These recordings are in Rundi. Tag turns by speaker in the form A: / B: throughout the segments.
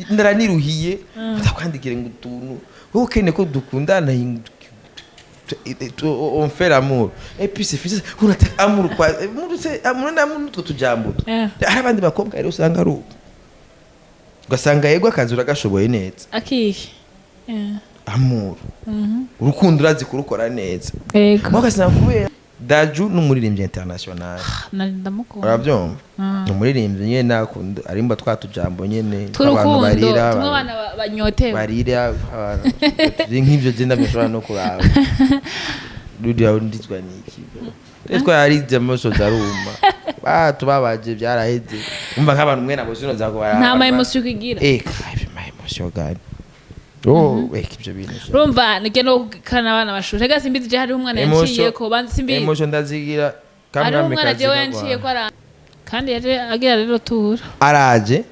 A: Naraniruhiye ndakwandikire ngo utuntu wowe ukeneye ko dukundana, on fait l'amour et puis c'est fini. Unataka amour kwa amour, c'est amour na amour, nutwo tujambo. Hari abandi bakobwa rero usanga ari uko, ugasanga yego akazi uragashoboye neza.
B: Akihe?
A: Amour, urukundo urazi kurukora neza.
B: Yego.
A: Ugasanga kubera Daju n'umuririmbyi international.
B: Ndamukunda.
A: Urabyumva, ni umuririmbyi nyene akunda arimba twa tujambo nyene
B: tw'urukundo
A: barira.
B: Tumwe abana banyotewe.
A: Barira abantu nk'ivyo je ndabishobora no kuraba ruriya ndizwa niki rero twarize amosozi aruma batubabaje byaraheze. Umva nk'abantu mwe nabo sino za kubara.
B: Nta ma émotion ukigira.
A: Ibyo ma émotion gani? Oh, ibyo bintu.
B: Urumva nige no kana abana bashushe rega simbizi, je hariho umwana yanciye ko banzi simbizi.
A: Émotion ndazigira.
B: Hariho umwana jewe yanciye ko ara kandi yaje agira rero tura.
A: Araje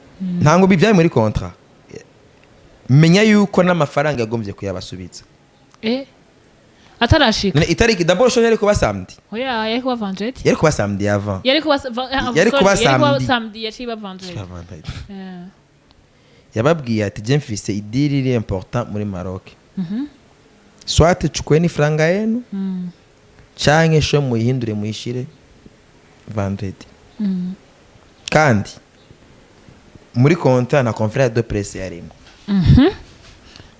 A: ntango bivyari muri contrat. Menya yuko n'amafaranga yagombye kuyabasubiza.
B: Atarashika.
A: None itariki d'abord show yari kuba samedi.
B: Oya, yari kuba vendredi.
A: Yari kuba samedi avant.
B: Yari kuba
A: Yari kuba
B: sorry, yari kuba
A: samedi.
B: Samedi yaciye iba vendredi.
A: Yababwiye ati: "Je mfise idiri iri important muri Maroc, soit chukueni franga yenu canke show muyihindure muyishire vendredi." Kandi muri contrat na conférence de presse yarimo.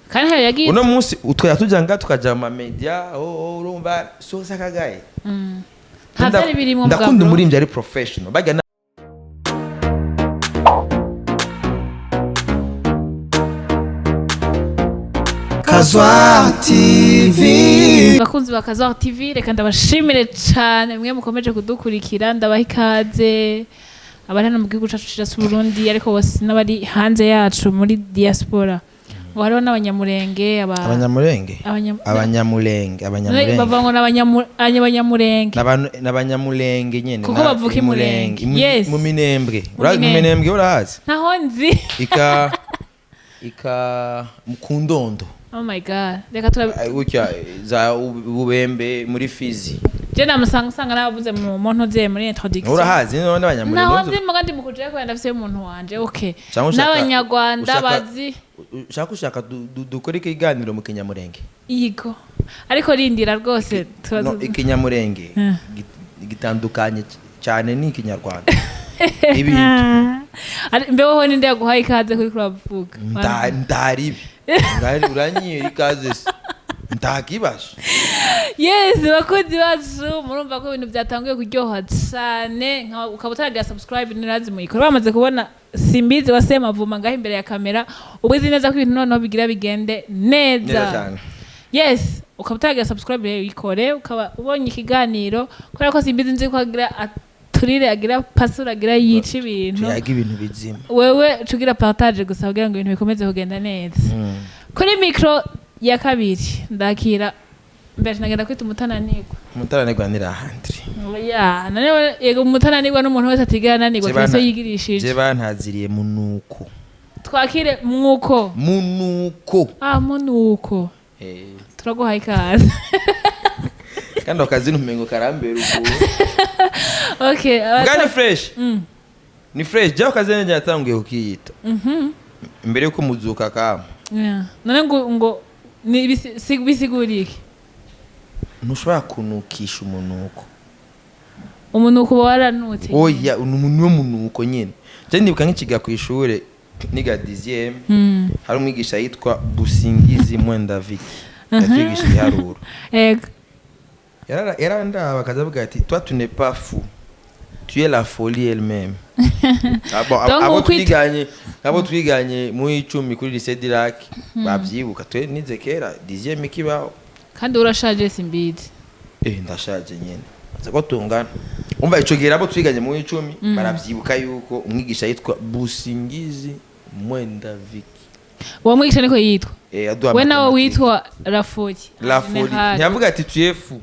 B: Kandi hari yagiye.
A: Uno munsi utwara tuja nga tukaja mu ma media. Oh, urumva sosa kagaye.
B: Nta vyari birimwo.
A: Ndakunda
B: mugabo.
A: umuririmbyi ari professional bajya.
C: Kazwa TV.
B: Bakunzi ba Kazwa TV, reka ndabashimire cyane mwe mukomeje kudukurikira. Ndabaha ikaze abari hano mu gihugu cyacu cyiza cy'u Burundi, ariko bose n'abari hanze yacu muri diaspora, ngo hariho n'abanyamurenge aba
A: Abanyamurenge. Abanyamulenge, abanyamulenge.
B: Bavuga ngo ni abanyamurenge.
A: N'abanyamulenge nyene.
B: Kuko bavuka i Murenge. Yes.
A: Mu Minembwe.
B: Mu
A: Mu
B: Minembwe.
A: Minembwe urahazi?
B: Ntaho nzi.
A: Ika ku Ndondo.
B: Oh my God, reka tura.
A: Gutya za Bubembe muri Fizi.
B: Je namusanga usanga nabavuze mu ntuze muri introduction.
A: Urahazi none
B: Naho
A: abanyamulenge?
B: nzi muga ndi mu kujayo kubera ndafise umuntu wanje, okay.
A: Cyangwa
B: N'abanyarwanda bazi.
A: Ushaka dukore ikiganiro mu kinyamurenge?
B: Yego, ariko rindira rwose
A: No, ikinyamurenge gitandukanye cyane n'ikinyarwanda ibintu.
B: Mbeho ninde yaguhaye ikaze kuri kuravuga?
A: Ndaribi uranyira ikaze se ntakibazo.
B: Yes, bakunzi bacu, murumva ko ibintu byatanguye kuryoha cyane. Ukaba utaragira subscribe, nirazi muyikora. Bamaze kubona Simbizi wa Semavuma ngaho imbere ya kamera, uba uzi neza ko ibintu noneho bigira bigende neza.
A: Neza cyane.
B: Yes, ukaba utaragira subscribe rero uyikore. Ukaba ubonye ikiganiro kubera ko Simbizi nzi ko agira aturire, agira pasura, agira yica ibintu.
A: Tuyaga ibintu bizima.
B: Wewe tugira partage gusa kugira ngo ibintu bikomeze kugenda neza. Kuri micro ya kabiri ndakira mbere nagenda kwita umutananirwa.
A: Umutananirwa nirahandri.
B: Ya none yego, umutananirwa n'umuntu wese atigera ananirwa twese yigirishije.
A: Je bantaziriye munuko.
B: Twakire mwuko.
A: Munuko.
B: Ah, munuko. Turaguhaye ikaze.
A: Kandi akazi ntumengo karambera ukuntu.
B: Okay.
A: Mbwa ni fresh, ni fresh. Jaho kazi nje yatanguye kukiyita mbere yuko muzuka kama.
B: Yeah. None ngo ni bisigura iki?
A: Ntushobora kunukisha umunuko.
B: Umunuko uba waranutse.
A: Oya, niwo munuko nyine. Je ndibuka nkikiga ku ishure niga dixième, hari umwigisha yitwa Busingizi Mwenda Viki yatwigisha ibiharuro.
B: Ego.
A: Yarandaba akaza ati: "Toi, tu n'es pas fou, tu es la folie elle-même." Ah, bon,
B: Donc,
A: abo twiganye mu 10 kuri lycée Dirac bavyibuka, twe nize kera dixième ikibaho.
B: Kandi urashaje, Simbizi.
A: Ndashaje nyene, nzi ko tungana. Umva, ico gihe abo twiganye mu 10 baravyibuka yuko umwigisha yitwa Busingizi Mwenda Viki.
B: Uwo mwigisha niko yitwa?
A: Aduha
B: We nawe
A: mathématiques.
B: witwa Rafoli.
A: La folie. Ntiyavuga ati: "Tu es fou,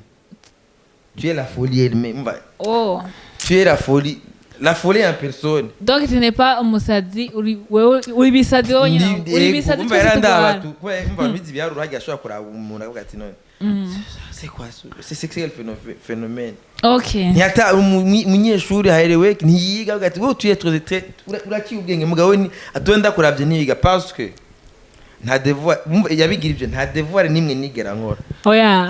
A: tu es la folie elle-même." Umva,
B: oh.
A: Tu es la folie, la folie en personne.
B: Donc tu n'es pas umusazi, uri wewe uri bisazi wowe nyine, uri bisazi
A: Umva,
B: twese
A: yarandaba
B: turwara.
A: tu kubera umva bizi ibiharuro hagiye ashobora kuraba umuntu akavuga ati: "None C'est quoi c'est quel phénomène? Ntiyata umunyeshuri haherewe, ntiyiga, avuga ati wowe tuye très très uraciye ubwenge, mugabo ni atuwe ndakuravye ntiyiga parce que nta devoir. Umva, yabigira ivyo, nta devoir nimwe nigera nkora.
B: Oya,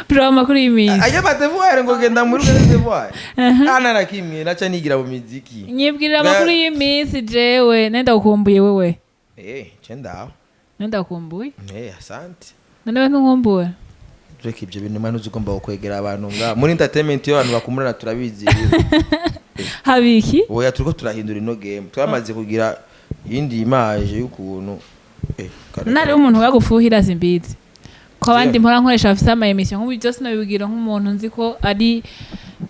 B: bro, amakuru y'iminsi?
A: Ayo ma devoir ngo genda muri ugende devoir, ana na kimwe naca nigira mu miziki.
B: Nyibwirira amakuru y'iminsi, jewe nenda gukumbuye wewe.
A: Eh, cenda.
B: Nenda gukumbuye.
A: Eh, asante.
B: None we ntunkumbuye?
A: Reka ibyo bintu, mwana, uzi ugomba kwegera abantu nga muri entertainment, iyo abantu bakumurana turabizi.
B: Habiki?
A: Oya, turiko turahindura ino game, twamaze kugira iyindi image y'ukuntu
B: Nari umuntu wagufuhira, simbizi ko abandi
A: Yeah.
B: mpora nkoresha bafise ama émission nk'ubu, byose nabibwira nk'umuntu nzi ko ari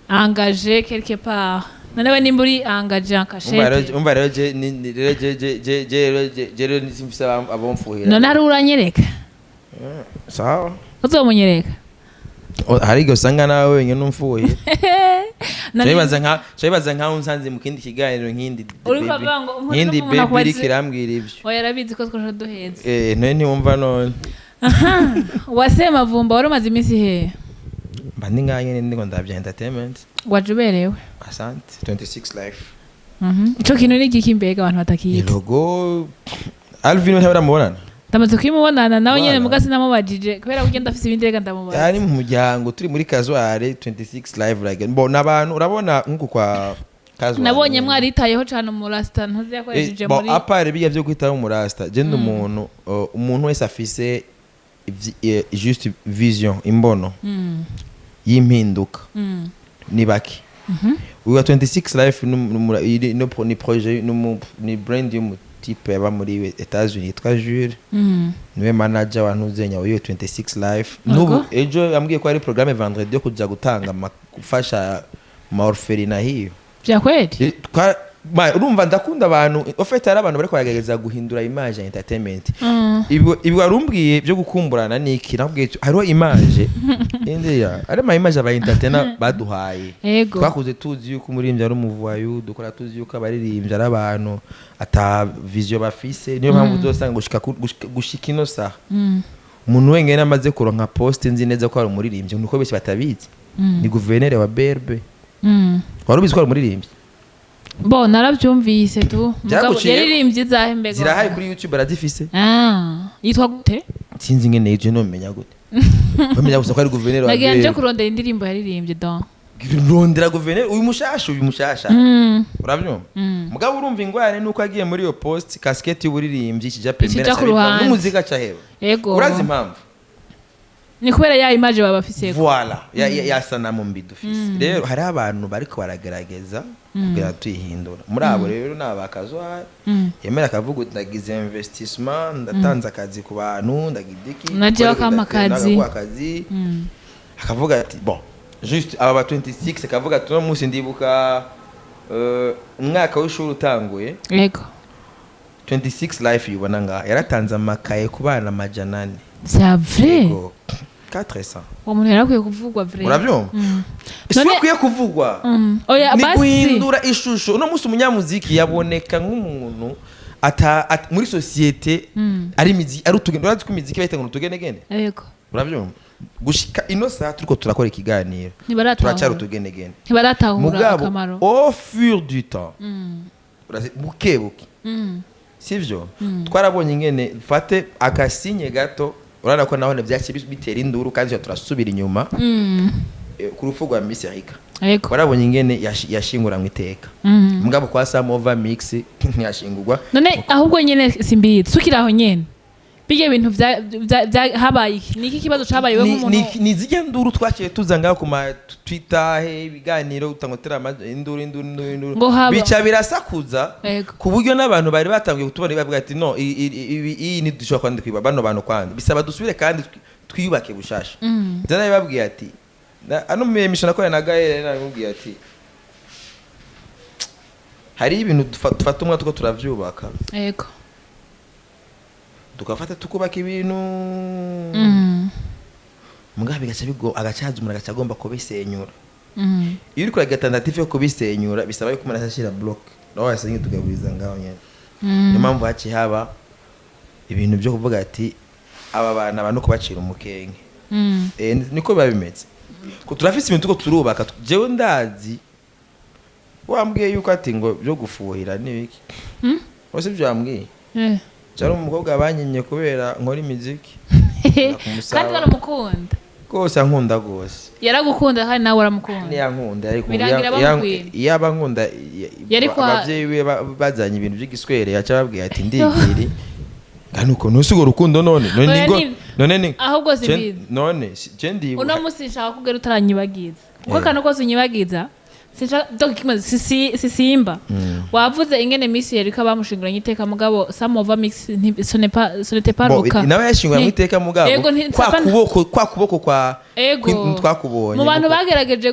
B: engagé quelque part. None we nimba uri engagé en cachette?
A: Umva rero, je rero je rero je rero simfise abomfuhira.
B: None hari uranyereka?
A: Sawa.
B: Uzomunyereka?
A: Hari igihe usanga nawe wenyine umfuhira.
B: None-
A: Cabibaza nkaho unsanze mu kindi kiganiro nk'indi
B: Uriko
A: baby-
B: uravuga ngo umuntu
A: nk'indi
B: n'umuntu
A: baby
B: akubaze-
A: iriko irambwira ibyo.
B: Oya, arabizi ko twaje duheze.
A: Eh, none ntiwumva none?
B: Wase Mavumba, wari umaze iminsi hehe?
A: Mba ndi ngaha nyene, ndiko ndavya entertainment.
B: Waje uberewe.
A: Asante. 26 life.
B: Ico kintu ni igiki mbega abantu
A: Ni
B: batakizi?
A: Logo Alvin ntabaramubonana.
B: Ndamaze kwimubonana nawe nyene.
A: Voilà.
B: Muga sinamubajije kubera ko ugenda afise ibindi, reka ndamubaza.
A: Ari mu muryango, turi muri Kazware 26 live, like mbona abantu, urabona nkuko kwa Kazware.
B: Nabonye mwaritayeho cane umurasta ntuzi yakoresheje
A: Bon,
B: muri
A: à part bijya byo kwitaho umurasta, je ndi umuntu, umuntu wese afise juste vision, imbono y'impinduka ni bake. Uyu wa 26 life ni projet, ni brand y'umutipe yaba muri Etats-Unis yitwa Jules. Niwe manager wa ntuzenya w'iyo 26 life. N'ubu ejo yambwiye ko ari programme vendredi yo kuja gutanga gufasha ma orphelinat hiyo.
B: Vya kweli?
A: Urumva ndakunda abantu, en fait hari abantu bariko baragerageza guhindura image ya entertainment. Ibi warumbwiye byo gukumburana niki, nakubwiye hariho image indiya, ari ama image aba entertainer baduhaye. Twakuze tuzi yuko umuririmbyi ari umuvoyou, dukora tuzi yuko abaririmbyi ari abantu ata vision bafise. Niyo mpamvu uzosanga gushika ino saha umuntu wenyine amaze kuronka poste nzi neza ko ari umuririmbyi, nuko benshi batabizi, ni guverineri wa BRB. Wari ubizi ko ari umuririmbyi?
B: Bo narabyumvise tu. Mugabo
A: Byaguciye?
B: yaririmbye izahe mbega?
A: Zirahari kuri YouTube, arazifise.
B: Ah, yitwa gute?
A: Sinzi ingene yitwa, nomenya gute, bamenya gusa ko ari guverineri wa
B: Nagira nje
A: BRB.
B: kurondera indirimbo yaririmbye don.
A: Rondera guverineri uyu mushasha, uyu mushasha. Urabyumva? Mugabo urumva ingwara nuko agiye muri iyo poste, casquette y'uburirimbyi ikija pembeni,
B: Ikija ku
A: aca abivamo,
B: ruhande.
A: n'umuziki aca aheba. Urazi impamvu?
B: Ni kubera ya image baba bafise.
A: Voilà, ya sanamu mbi dufise. Rero hariho abantu bariko baragerageza kugira tuyihindura. Muri abo rero ni abakazwa yemera akavuga uti ndagize investissement, ndatanze akazi ku bantu, ndagize iki.
B: Na jewe akampa akazi.
A: Akaguha akazi. Akavuga ati bon, juste aba ba 26, akavuga ati uno munsi ndibuka umwaka w'ishuri utanguye, 26 life yubona ngaha yaratanze amakaye ku bana 400.
B: Vya vrai?
A: Yego, 400.
B: Uwo muntu yarakwiye kuvugwa vrai.
A: Urabyumva? Si
B: None-
A: bakwiye kuvugwa.
B: Oya,
A: Ni
B: basi.
A: guhindura ishusho. Uno munsi umunyamuziki yaboneka nk'umuntu muri société ari imiziki, ari utugende. Urazi ko imiziki bayita ngo ni utugenegene?
B: Yego.
A: Urabyumva? Gushika ino saha turiko turakora ikiganiro,
B: Ntibaratahura.
A: turacyari utugenegene.
B: Ntibaratahura
A: Mugabo
B: akamaro.
A: au fur du temps, buke buke, sivyo? Twarabonye ingene fate akasinye gato, urabona ko nahone byaciye bitera induru kandi turasubira inyuma. Ku rupfu rwa Miss Erika, warabonye ingene yashinguranywe iteka. Mugabo kwa Samova Mix ntiyashingurwa.
B: None ahubwo nyene simbizi, tukiri aho nyene, bijya bintu vya habaye iki? Ni iki kibazo cabaye we nk'umuntu?
A: Ni zijya nduru twaciye tuza ngaho ku ma Twitter, he ibiganiro utangotera induru, induru, induru, induru.
B: Ngo haba-
A: Bica birasakuza ku buryo n'abantu bari batangiye kutubona bavuga ati no, iyi ntidushobora kwandika kwiba bano bantu kwandi, bisaba dusubire kandi twiyubake bushasha. Nza nabibabwiye ati ano mu emission nakoranye na Gaël, nabimubwiye ati hari ibintu dufata umwanya tuko turavyubaka, tugafata tukubaka ibintu, mugabo bigaca bigo agacaza umuntu agaca agomba kubisenyura. Iyo uriko uragira tentative yo kubisenyura, bisaba yuko umuntu ashira block nawe wasenye tugaburiza ngaho nyene. Niyo mpamvu haciye haba ibintu byo kuvuga ati aba bantu aba no kubacira umukenke. Niko biba bimeze, ko turafise ibintu tuko turubaka. Jewe ndazi wambwiye yuko ati ngo byo gufuhira n'ibiki wose ibyo wambwiye. Cyari umukobwa banyimye kubera nkora imiziki. Kumusaba.
B: Kandi baramukunda.
A: Rwose ankunda rwose.
B: Yaragukunda kandi nawe uramukunda.
A: Niyankunda ariko.
B: Birangira bamukwiye.
A: Iyaba nkunda
B: Yari
A: abavyeyi be bazanye ibintu by'igiswere, yaca babwiye ati ndigiri kandi uko ntusigo urukundo none
B: Oya,
A: ningo none ni
B: ahubwo simbizi.
A: None je ndibuka.
B: Uno munsi nshaka kugera utaranyibagiza kuko akantu kose unyibagiza sinshaka. Donc kimaze sisimba wavuze ingene Miss Erika bamushinguranye iteka, mugabo Samova mix ce n'est pas, ce n'était pas
A: Bo,
B: le cas.
A: nawe yashinguye mu iteka, mugabo
B: Ego,
A: kwa kuboko, kwa kuboko kwa
B: Ego.
A: Twakubonye
B: Mu bantu bagerageje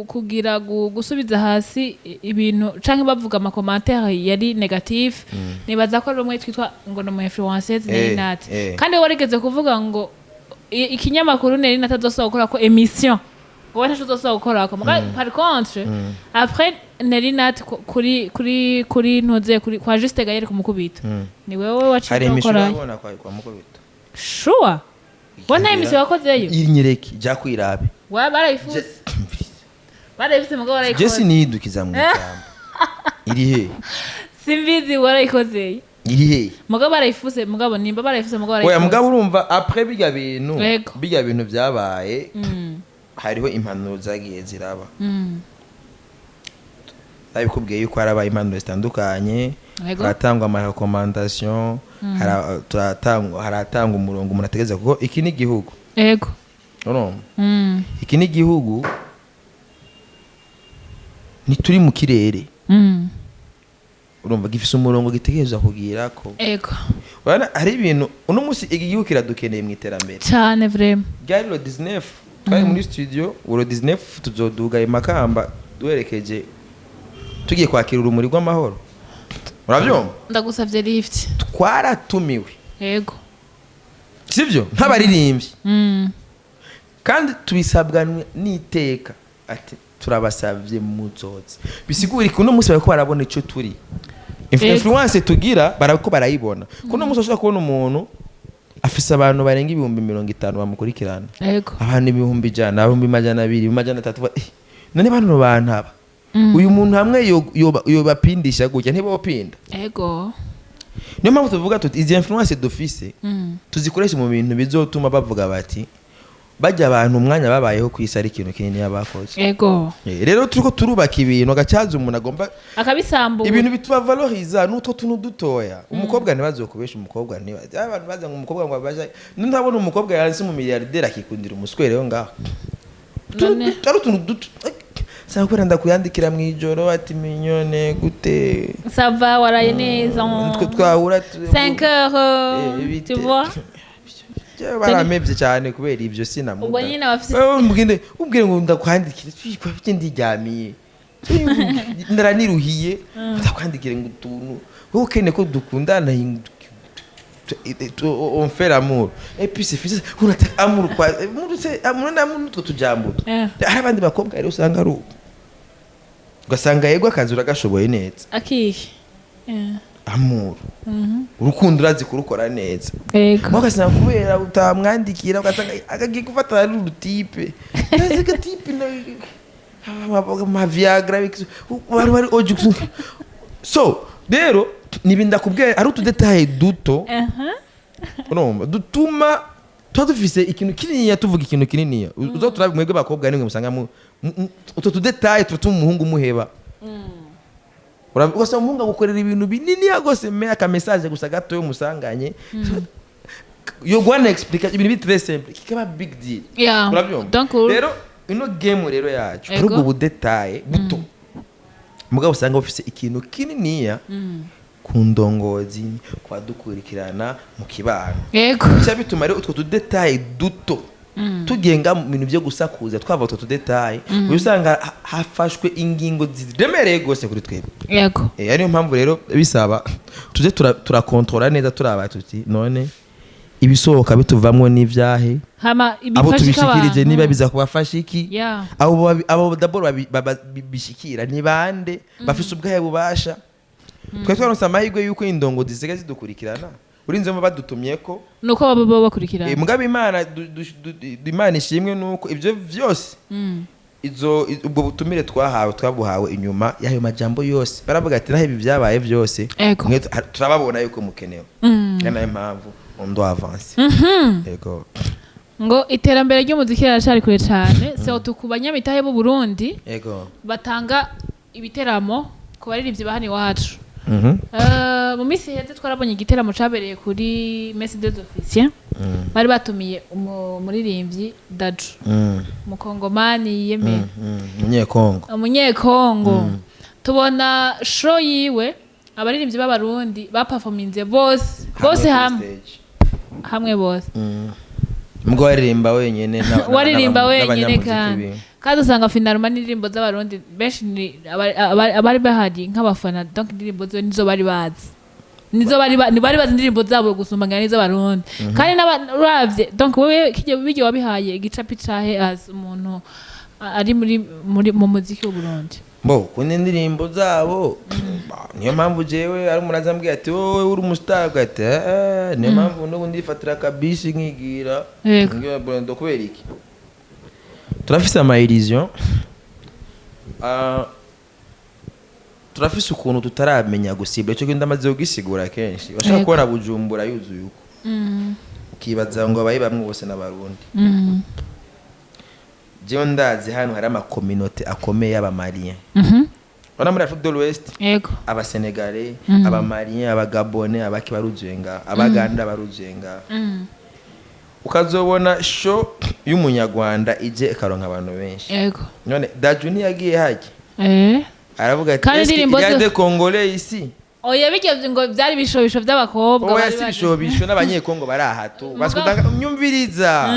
B: kugira gusubiza hasi ibintu canke bavuga ama commentaire yari négatif, nibaza ko ari umwe twitwa ngo ni umu influenceuse, Nelly Nat. Kandi we warigeze kuvuga ngo ikinyamakuru Nelly Nat azosaba gukora ko émission, ngo we ntaco uzosaba gukorako. Par contre après Nelly Nat kuri ntuze kuri kwa Juste Gaël kumukubita, ni wewe waciye
A: Hari émission
B: gukora.
A: Urabona kwa mukubita.
B: Sure, we nta émission wakozeyo.
A: Inyereki jya kwirabe.
B: Wa barayifuse, barayifuse mugabo
A: Je
B: barayikoze.
A: siniyidukiza mu ijambo, iri he?
B: Simbizi, warayikoze.
A: Iri he?
B: Mugabo barayifuse, mugabo nimba barayifuse, mugabo
A: Oya.
B: barayikoze.
A: Mugabo urumva après bijya bintu bijya bintu byabaye, hariho impanuro zagiye ziraba. Nabikubwiye yuko harabaye impanuro zitandukanye. Haratangwa ama recommandation, haratangwa umurongo umuntu ategereza, kuko iki ni igihugu. Urumva? Iki ni igihugu, ntituri mu kirere. Urumva gifise umurongo gitegerezwa kugira ko Urabona hari ibintu uno munsi iki gihugu kiradukeneye mu iterambere.
B: Cyane vraiment.
A: Ryari le 19 twari muri studio, le 19 tuzoduga i Makamba duherekeje, tugiye kwakira urumuri rw'amahoro, urabyumva?
B: Ndagusavye lift.
A: Twaratumiwe. Sibyo, nk'abaririmbyi. Kandi tubisabwa n'iteka ati turabasabye muzoze. Bisigura ko uno munsi bariko barabona ico turi. Influence tugira barako barayibona, kuno munsi ushobora kubona umuntu afise abantu barenga 50,000 bamukurikirana, abantu 100,000, 200,000, 300,000, none bano bantu aba uyu muntu hamwe yobapindisha gutya ntibopinda. Niyo mpamvu tuvuga tuti izi influence dufise tuzikoreshe mu bintu bizotuma bavuga bati bajya abantu umwanya babayeho ku isi ari ikintu kinini yabakoze. Rero turiko turubaka ibintu agacaza umuntu agomba
B: akabisambura.
A: Ibintu bituma valoriza n'utwo tuntu dutoya. Umukobwa ntibazokubesha, umukobwa ntiba abantu baza ngo umukobwa ngo abaje, ntabona umukobwa yanse mu milliardaire akikundira umuswere yo ngaho. Ari utuntu duto. Sasa kubera ndakuyandikira mu ijoro ati mignonne gute?
B: Ça va, waraye neza?
A: Twe twahura
B: 5 heures.
A: Bite.
B: Tu vois.
A: Jewe baramevye cyane kubera ibyo sinamuda.
B: Ubwo nyine abafise-
A: Wewe umbwire ngo ndakwandikire, twikwa bye ndiryamiye, ndaraniruhiye, ndakwandikire ngo utuntu wowe ukeneye ko dukundana, on fait l'amour et puis c'est fini. Unataka amour kwa amour, c'est amour na amour, nutwo tujambo. Hari abandi bakobwa rero usanga ari uko, ugasanga yego akazi uragashoboye neza.
B: Akihe?
A: Amour, urukundo urazi kurukora neza. Mwa ugasanga kubera utamwandikira, ugasanga akagiye gufata ari urutipe gatipe ma viagra bari bari oje. So rero nibi ndakubwiye ari utu détails duto, urumva, dutuma tuba dufise ikintu kininiya, tuvuga ikintu kininiya. Uzo turabe mwebwe bakobwa nimwe musanga utwo tu détails turatuma umuhungu umuheba. Ugasanga umuhungu agukorera ibintu binini rwose, me aka message gusa gato yo musanganye yo guhana explication, ibintu biri très simple kikaba big deal. Urabyumva?
B: Donc
A: Rero ino game rero yacu ari ubwo bu détail buto, mugabo usanga bufise ikintu kininiya ku ndongozi, ku badukurikirana mu kibano. Bica bituma rero utwo tu détails duto tugenga mu bintu byo gusakuza, twava utwo tu détails, uba usanga hafashwe ingingo ziremereye rwose kuri twebwe. Ariyo mpamvu rero bisaba tuze turakontorora neza, turaba tuti none ibisohoka bituvamwo n'ivyahe,
B: Hama
A: abo
B: ibifashika
A: tubishikirije
B: abantu.
A: niba biza kubafasha iki, abo d'abord bishikira ni bande, bafise ubwahe bubasha. Twari twaronse amahirwe yuko indongo zisigaye zidukurikirana. Urinze badutumye ko
B: Nuko baba bakurikirana.
A: Mugabo Imana Imana ishimwe nuko ibyo vyose izo ubwo butumire twahawe, twabuhawe inyuma y'ayo majambo yose. Baravuga ati naho ibi byabaye byose, mwe turababona yuko mukenewe. Ari nayo mpamvu on doit avancer. Yego.
B: Ngo iterambere ry'umuziki riracari kure cane, surtout ku banyamitahe b'u Burundi batanga ibiteramo ku baririmbyi ba hano iwacu. Mu minsi iheze twarabonye igiteramo cabereye kuri Messe des Officiers. Bari batumiye umuririmbyi Dadju, umukongomani yiyemera.
A: Umunyekongo.
B: Umunyekongo. Tubona show yiwe, abaririmbyi b'Abarundi baperforminze bose bose
A: kuri
B: hamwe
A: stage.
B: Hamwe bose.
A: Mbwo waririmba wenyene
B: Waririmba wenyene.
A: n'abanyamuziki
B: Kandi
A: biwe.
B: kandi usanga finalement n'indirimbo z'Abarundi benshi ni abari bahari nk'abafana, donc indirimbo zo nizo bari bazi, nizo bari bari bazi indirimbo zabo gusumba ngira n'iz'Abarundi. Kandi uravye, donc wewe kijye bijye wabihaye igicapi cahe as umuntu ari muri mu muziki w'u Burundi?
A: Bo kunda indirimbo zabo. Ba, niyo mpamvu jewe ari umuntu azambwira ati wowe uri umustar, ati niyo mpamvu n'ubu ndifatira akabisi nkigira ngira Brando. Kubera iki? Turafise ama illusion. Ah, turafise ukuntu tutaramenya gusibwa icyo kintu. Ndamaze kugisigura kenshi. Bashaka kubona Bujumbura yuzuye uko, ukibaza ngo abayi bamwe bose n'Abarundi. Jewe ndazi hano hari amakominote akomeye y'Abamalien. Urabona muri Afrique de l'Ouest, Abasenegale, Abamalien, Abagabone, abaki baruzuye ngaha, Abaganda baruzuye ngaha. Ukazobona show y'Umunyarwanda ije ikaronka abantu benshi. None Dadju ntiyagiye hajya aravuga ati
B: Kandi
A: "Est-ce qu'il
B: indirimbo
A: y a des Congolais ici?"
B: Oya, bijya ngo byari ibishobisho by'abakobwa
A: Oya,
B: bari
A: si ibishobisho, n'Abanyekongo bari aha tu. Nyumviriza,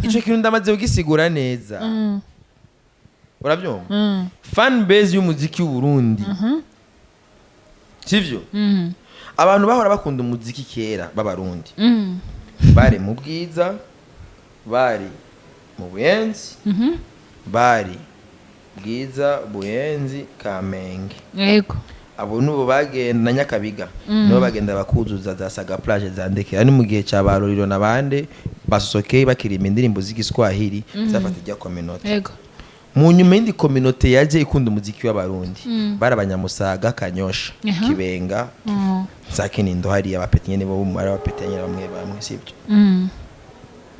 A: ico kintu ndamaze kugisigura neza. Urabyumva? Fan base y'umuziki w'Uburundi, sivyo? Abantu bahora bakunda umuziki kera b'Abarundi bari mu Bwiza, bari mu Buyenzi, bari Bwiza, Buyenzi, Kamenge. Abo nubo bagenda na Nyakabiga, nibo bagenda bakuzuza za Saga Plage za Ndekera. Ni mu gihe cya ba Roriro n'abande basosokeye bakirima indirimbo z'Igiswahili zafata ijya communauté. Mu nyuma y'indi communauté yaje ikunda umuziki w'Abarundi bari Abanyamusaga, Kanyosha, Kibenga, za Kinindo hariya, abapeti nyene bo ari abapeti nyene bamwe bamwe, sibyo?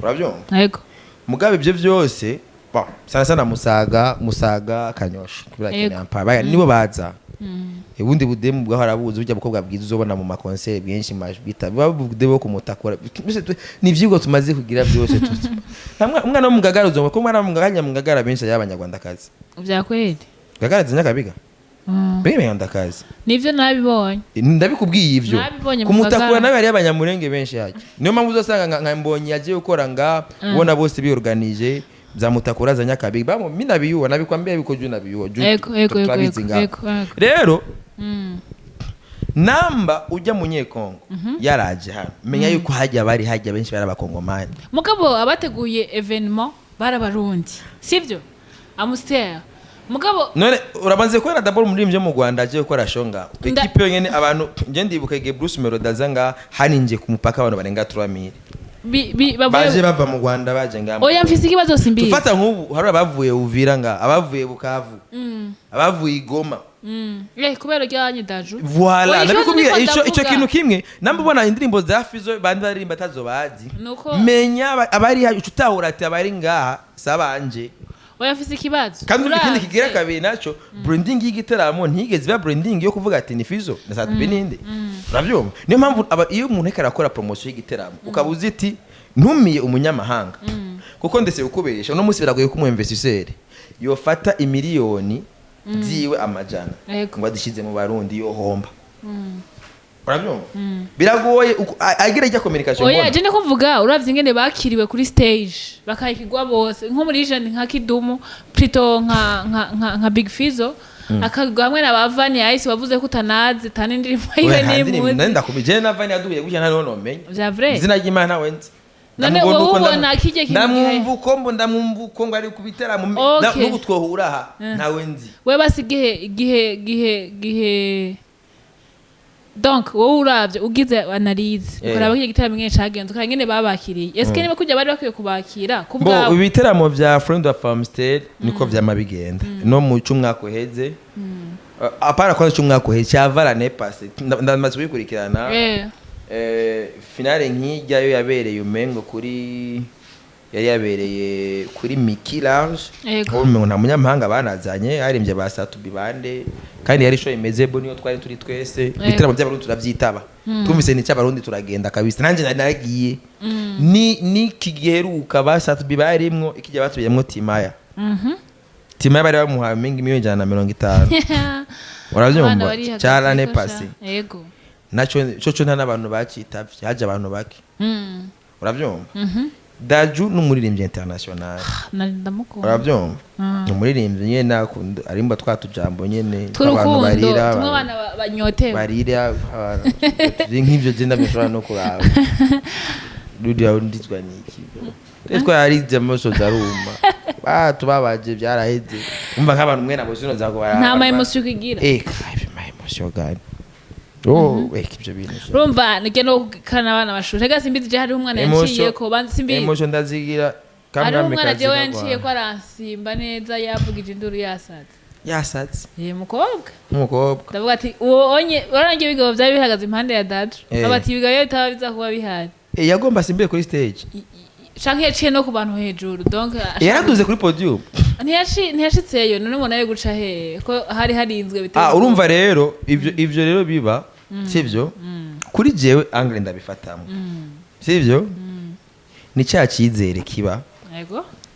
A: Urabyumva?
B: Yego.
A: Mugabe ibyo byose, bon, sana sana Musaga, Kanyosha, kubera Kinampa nibo baza. Ubundi budemu bwahora buzi burya bukobwa bwiza uzobona mu makonseri bwinshi bita buba bo kumutakura. Mbese ni ivyigwa tumaze kugira byose. Umwana wo mu Ngagara uzobona ko umwana wo mu Ngagara, Nyamugagara benshi ari Abanyarwandakazi.
B: Vya kweli?
A: Ngagara Nyakabiga, benshi Abanyarwandakazi.
B: Nivyo nabibonye.
A: Ndabikubwiye ivyo.
B: Nabibonye mu
A: Kumutakura
B: Ngagara.
A: nawe hariyo Abanyamurenge benshi hajya. Niyo mpamvu uzosanga nka Mbonyi yagiye gukora nga ubona bose biorganije za Mutakura, za Nyakabiga bamo. Mi nabiyuwa, nabikwambia biko juu nabiyuwa juu
B: Ego, ego, ego,
A: turabizi
B: ego,
A: ngaho.
B: ego, ego.
A: Rero namba ujya Munyekongo yaraje hano, menya yuko hajya bari hajya benshi bari Abakongomani.
B: Mugabo abateguye événement bari Abarundi, sivyo? Amuster mugabo
A: None uramaze kubona d'abord umuririmbyi wo mu Rwanda agiye gukora show ngaho, ekipe yonyene abantu? Nje ndibuka igihe Bruce Melody aza ngaha, haninjiye ku mupaka abantu barenga 3000
B: bavuye
A: baje bava mu Rwanda baje ngaha.
B: Oya, mfise ikibazo, simbizi.
A: Tufata nk'ubu hari abavuye Uvira ngaha, abavuye Bukavu, abavuye i Goma.
B: Kubera ryanye Dadju.
A: Voilà.
B: Oya, ikibazo
A: Ndabikubwira
B: niko
A: ico
B: ndavuga.
A: kintu kimwe. Namba ubona indirimbo za Fizo bandi baririmba atazo bazi, menya abari uca utahura ati abari ngaha sabanje.
B: Oya, mfise ikibazo.
A: Kandi ikindi
B: Uravye.
A: kigira kabiri naco, branding y'igiteramo ntigeze iba branding yo kuvuga ati ni Fizo na Sat-B ninde. Urabyumva? Niyo mpamvu iyo umuntu ariko arakora promotion y'igiteramo, ukaba uzi iti ntumiye umunyamahanga, kuko ndetse ukubesha uno munsi biragoye ko umu investisseur yofata imiliyoni ziwe amajana ngo adishyize mu Barundi, yohomba. Urabyumva? Biragoye agira ijya communication
B: Oya,
A: mbona.
B: je niko mvuga, uravye ingene bakiriwe kuri stage, bakayikigwa bose nko muri jeune nka Kidumu, plutôt nka Big Fizzo, akagwa hamwe na ba Vania Ice wavuze ko utanazi tani indirimbo yiwe.
A: Oya, nta ndirimbo,
B: Nimuzi.
A: nari ndakubije na Vania duhuye gutya nta nomenya.
B: Vya vrai?
A: Izina ry'Imana ntawe nzi.
B: None
A: Ndamubona
B: wowe
A: uko
B: ubona kijya kintu
A: ndamwumva uko ndamwumva uko ngo ari ku biteramo n'ubu twohura aha ntawe nzi.
B: We basi igihe gihe gihe gihe Donc wowe uravye, ugize analyse, ukaraba ko igitaramo ingene cagenze, ukaraba ingene babakiriye, eske niba kurya bari bakwiye kubakira ku
A: Bo
B: bwabo?
A: Ibiteramo vya Friend of Amstel niko vyama bigenda no mu cyumwaka uheze. Apana kwanza cyumwaka uheze, cyava l'année passée. Ndamaze kubikurikirana. Finale nk'ijya yo yabereye umengo kuri, yari yabereye kuri Mickey Lounge. Ubu umengo nta munyamahanga banazanye, haririmbye ba Satubi bande, kandi yari show imeze bo, niyo twari turi twese. Ibitaramo by'Abarundi turabyitaba, twumvise ni cy'Abarundi turagenda kabisa. Nanjye nari naragiye ni niki giheruka ba Satubi barimwo, ikijya batubiyemwo Timaya. Timaya bari bamuhaye mingi 150 miliyoni.
B: Abana
A: Urabyumva?
B: barihagaze
A: Cya l'année
B: ko sha.
A: passée. Naco cyo nta n'abantu bacitavye, haje abantu bake. Urabyumva? Daju n'umuririmbyi international.
B: Nari ndamukunda.
A: Urabyumva? Ni umuririmbyi nyene akunda arimba twa tujambo nyene abantu
B: Tw'urukundo.
A: barira.
B: Tumwe abana banyotewe.
A: Barira nk'ivyo je ndabishobora no kuraba ruriya ndizwa niki. Twarize amaso aruma, batubabaje, byaraheze. Umva nk'abantu mwe nabo sino zako.
B: Nta ma émotion ukigira.
A: Ibyo ma émotion gani? Oh, ibyo bintu.
B: Urumva nige no kana abana bashushe rega. Simbizi, je hariho umwana yanciye ko banzi, simbizi.
A: Émotion ndazigira.
B: Hariho umwana jewe yanciye ko aransimba neza, yavugije induru, yasatse.
A: Yasatse?
B: Ye, mukobwa.
A: Umukobwa.
B: Ndavuga ati uwo onye urarangiye, ibigabo byari bihagaze impande ya Daju. Aba ati ibigabo iyo bitaba biza kuba bihari.
A: Yagomba asimbire kuri stage.
B: Canke yaciye no ku bantu hejuru, donc
A: Yaraduze kuri podium.
B: Ntiyashitseyo. None umuntu ari guca hehe ko hari harinzwe biteye
A: Ah,
B: ubwoba.
A: urumva rero ivyo rero biba sivyo kuri jewe, angle ndabifatamo sivyo, ni cya cyizere kiba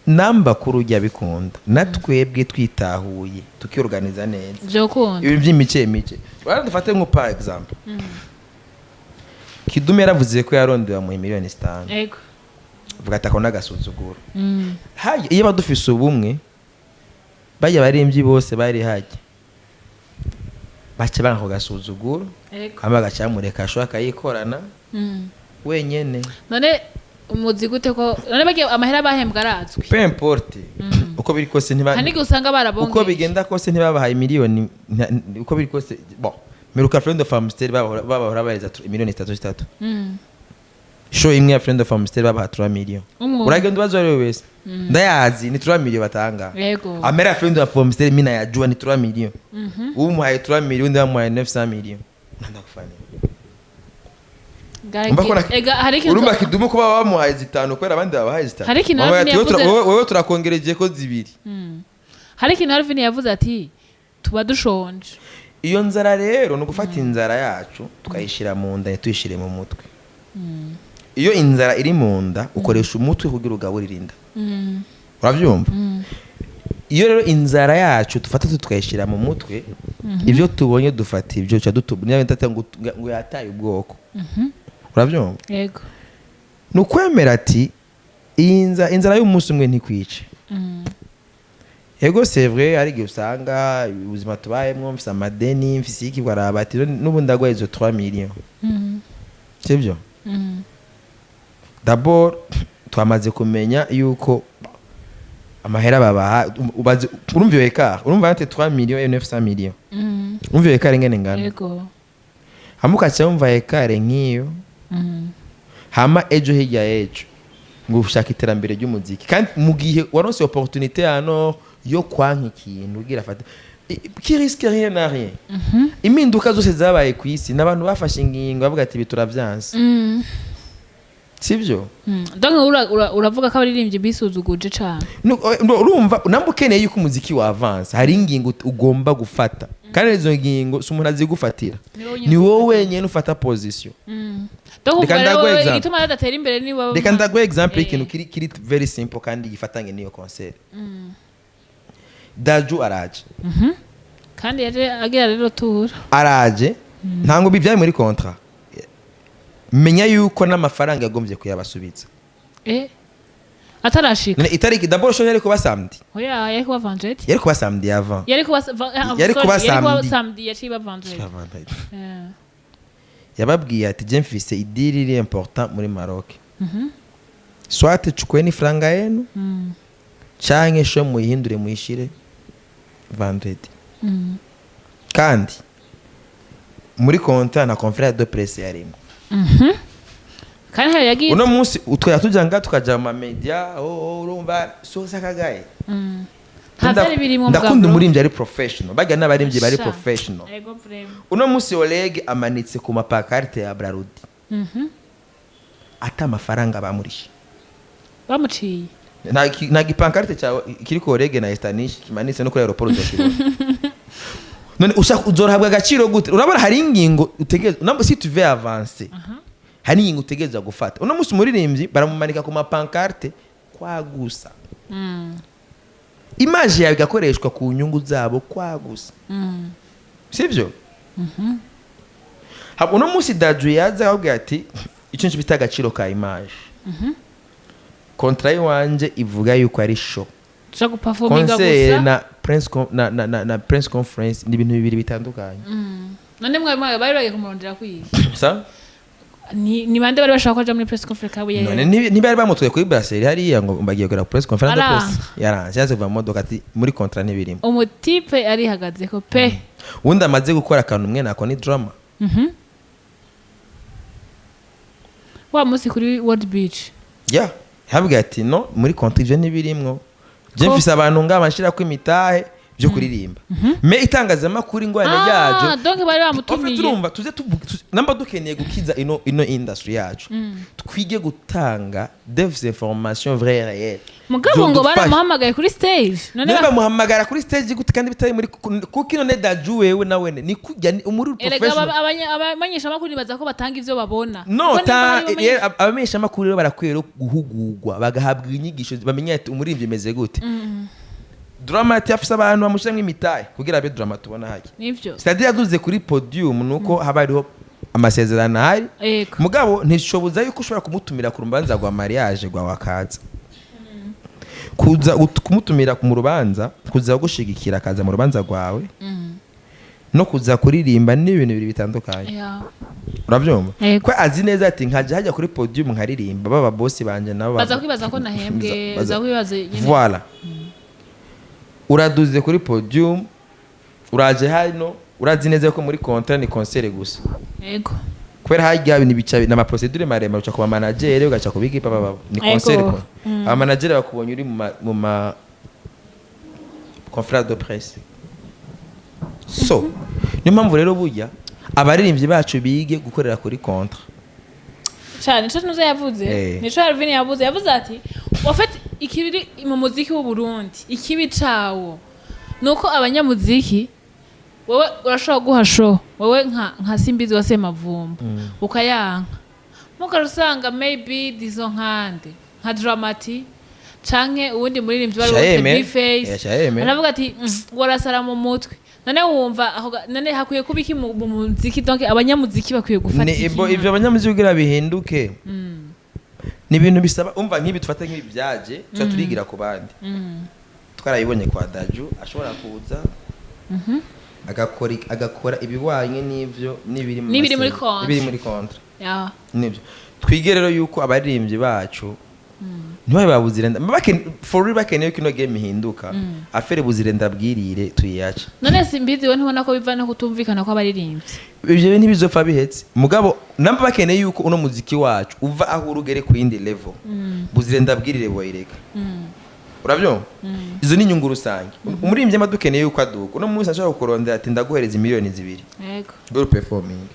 A: namba kuri ujya bikunda, na twebwe twitahuye tukiorganiza neza.
B: Vyokunda.
A: Ibintu by'imice mice urabona, dufate nko par exemple Kidumu yaravuze ko yarondewe, amuha 5 miliyoni. Vuga ati ako n'agasuzuguro. Hajya iyo badufise ubumwe, bajya baririmbyi bose bari hajya baca banga ako gasuzuguro. Hama agaca bamureka ashobora akayikorana wenyene.
B: None umuzi gute ko none bagiye amahera bahembwa arazwi?
A: Peu importe, uko biri kose ntiba
B: Hari n'igihe usanga barabongeye.
A: Uko bigenda kose ntibabahaye miliyoni uko biri kose. Bon, meruka Friend of Amstel babahora bahereza 3 miliyoni 3. Show imwe ya Friend of Amstel babaha 3 millions.
B: Umwe.
A: Uragenda ubaza uwo ari we wese, ndayazi ni 3 millions batanga. Amera Friend of Amstel mimi nayajua ni 3 millions. Umuhaye 3 millions, undi bamuhaye 900 millions, ndakufanya. Umva ko
B: Ega hari ikintu.
A: Urumva Kidumu kuba bamuhaye 5 kubera abandi babahaye 5.
B: Hari ikintu
A: Bamuhaye
B: Alvin
A: ati,
B: yavuze-
A: wewe turakongereje ko 2.
B: Hari ikintu Alvin yavuze ati tuba dushonje.
A: Iyo nzara rero ni ugufata inzara yacu tukayishyira mu nda, ntituyishyire mu mutwe. Iyo inzara iri mu nda, ukoresha umutwe kugira ugaburire inda. Urabyumva? Iyo rero inzara yacu dufata tukayishyira mu mutwe, ibyo tubonye dufata ibyo tuca niyo bita ngo yataye ubwoko. Urabyumva?
B: Yego.
A: Ni ukwemera ati iyi inzara y'umunsi umwe ntikwice. Ego, c'est vrai, hari igihe usanga ubuzima tubayemo, mfise amadeni, mfise iki, baraba ati n'ubu ndagwaye izo 3 millions. Sibyo? D'abord twamaze kumenya yuko amahera babaha ubaze, urumva iyo écart, urumva ati 3 millions et 900 millions. Urumva iyo écart ingene ingana?
B: Yego.
A: Hama ukaca wumva écart nk'iyo, hama ejo hirya y'ejo ngo ushaka iterambere ry'umuziki, kandi mu gihe waronse opportunité hano yo kwanka ikintu ugira fata qui risque rien n'a rien. Impinduka zose zabaye ku isi n'abantu bafashe ingingo bavuga ati ibi turavyanse. Sibyo?
B: Donc uravuga ko abaririmbyi bisuzuguje cane.
A: No, urumva namba ukeneye yuko umuziki wa avance, hari ingingo ugomba gufata, kandi izo ngingo si umuntu azigufatira.
B: Ni wowe nyene.
A: Ni wowe wenyine ufata position.
B: Donc
A: Reka
B: uvuga rero
A: ndaguhe
B: wowe
A: example.
B: igituma badatera imbere ni wowe.
A: Reka ndaguhe example y'ikintu kiri very simple kandi gifatanye n'iyo concert. Daju araje.
B: Kandi yaje agira rero tura.
A: Araje, ntabwo byari muri contrat. Menya yuko n'amafaranga yagombye kuyabasubiza.
B: Atarashika.
A: None itariki d'abord show yari kuba samedi.
B: Oya, yari kuba vendredi.
A: Yari kuba samedi avant.
B: Yari kuba
A: Yari
B: sorry,
A: kuba
B: yari kuba
A: samedi.
B: samedi, yaciye iba vendredi.
A: Yababwiye ati je mfise i deal iri important muri Maroc, soit chukueni franga yenu canke show muyihindure muyishire vendredi. Kandi Muri contrat na conférence de presse yarimo.
B: Kandi hari yagiye.
A: Uno munsi twajya tujya nga tukaja mu ma média, oh, urumva sosa kagaye.
B: Nta vyari birimwo.
A: Ndakunda
B: Mugabo.
A: umuririmbyi ari professional, bajya n'abaririmbyi bari
B: Sha.
A: professional.
B: Ego, vraiment.
A: Uno munsi Oleg amanitse ku ma pancarte ya Brarudi ata amafaranga bamurishe.
B: Bamuciye.
A: Nta gi pancarte cyawe kiriko Oleg na Estanish kimanitse no kuri aéroport uzokibona. None ushaka uzohabwa agaciro gute? Urabona hari ingingo utegereza namba si tu veux avancer, hari ingingo utegereza gufata. Uno munsi umuririmbyi baramumanika ku ma pancarte kwagusa, image yawe igakoreshwa ku nyungu zabo kwagusa, sibyo? Uno munsi Dadju yaza akabwira ati icyo nicyo bita agaciro ka image. Contrat y'iwanje ivuga yuko ari show,
B: Tuja guperforminga
A: concert
B: gusa.
A: na press con- na, na, na, na press conference ni ibintu bibiri bitandukanye.
B: None mwe bari bagiye kumurondera kwiga?
A: Sa?
B: Ni bande bari bashaka ko aja muri press conference kabuye?
A: None ntibari bamutwaye kuri brasserie hariya ngo bagiye gukora press conference de
B: Aranga.
A: presse? Yaranze, yaze kuva mu modoka ati muri contrat ntibirimo.
B: Umu type arihagazeko pe.
A: Ubundi amaze gukora akantu umwe nako ni drama.
B: Wa munsi kuri World Beach.
A: Ya, habwira ati no, muri contrat ivyo ntibirimwo, je
B: Ko-
A: mfise abantu ngaba nshirako imitahe byo kuririmba, mais itangazamakuru ingorane
B: Ah,
A: ryajo.
B: donc bari
A: En fait,
B: bamutumiye.
A: urumva tuze namba dukeneye gukiza ino industry yacu, twige gutanga des informations vraies, réelles.
B: Mugabo ngo
A: Vyodufasha.
B: baramuhamagaye kuri stage none.
A: None bamuhamagara kuri stage gute kandi bitari muri kuko none Dadju wewe nawe ni kujya ni umuri
B: Erega
A: professional.
B: Abamenyeshamakuru nibaza ko batanga ivyo babona.
A: No.
B: Kuko nimba
A: Ta
B: hariho
A: abamenyeshamakuru rero barakwiye rero guhugurwa, bagahabwa inyigisho, bamenya ati umuririmbyi imeze gute. Drama ati afise abantu bamushiramwo imitahe kugira abe drama tubona hajya.
B: Nivyo.
A: C'est-à-dire yaduze kuri podium nuko haba hariho amasezerano ahari. Mugabo ntishoboza yuko ushobora kumutumira ku rubanza rwa mariage rwawe, akaza kuza kumutumira mu rubanza, kuza gushigikira akaza mu rubanza rwawe, no kuza kuririmba ni ibintu bibiri bitandukanye. Urabyumva?
B: Yego.
A: Ko azi neza ati nkajya hajya kuri podium nkaririmba, baba bosi banje nabo
B: Baza kwibaza ko nahembwe, baza kwibaza nyene.
A: Voilà, uraduze kuri podium, uraje hano, urazi neza ko muri contrat ni concert gusa. Kubera harya ibintu bica n'ama procédure maremare, uca ku ba manager, ugaca ku bigi papa baba ni concert ko aba manager bakubonye uri mu ma conférence de presse. So niyo mpamvu rero burya abaririmbyi bacu bige gukorera kuri contrat.
B: Cyane, nico nuza yavuze. Nico Alvin yavuze ati en fait ikibiri mu muziki w'u Burundi, ikibi cawo nuko abanyamuziki, wowe urashobora guha show, wowe nka Simbizi wa Semavumba, ukayanka, mugara usanga maybe dizo nkande nka Dramati canke uwundi muririmbyi wari wose,
A: Shayeme.
B: B-Face,
A: Eh, Shayeme.
B: aravuga ati warasara mu mutwe." None wumva aho none hakwiye kuba iki mu muziki? Donc abanyamuziki bakwiye gufata
A: Ni
B: iki?
A: ibyo abanyamuziki kugira bihinduke ni ibintu bisaba, umva, nk'ibi tufate nk'ibi byaje tuba turigira ku bandi. Twarabibonye kwa Dadju, ashobora kuza agakora ibihwanye n'ivyo n'ibiri mu
B: N'ibiri muri contrat.
A: n'ibiri muri contrat. Nibyo twige rero yuko abaririmbyi bacu ntibabe babuzirenda for real, bakeneye ko ino game ihinduka, affaire buzirenda bwirire tuyiyace.
B: None Simbizi, we ntubona ko biva no kutumvikana kw'abaririmbyi?
A: Ibyo ntibizopfa bihetse, mugabo namba bakeneye yuko uno muziki wacu uva aho urugere ku yindi level, buzirenda bwirire boyireka. Urabyumva? Izo ni inyungu rusange. Umuririmbyi aba dukeneye yuko aduka. Uno munsi ashobora kukurondera ati ndaguhereza 2 miliyoni
B: Yego.
A: go performing.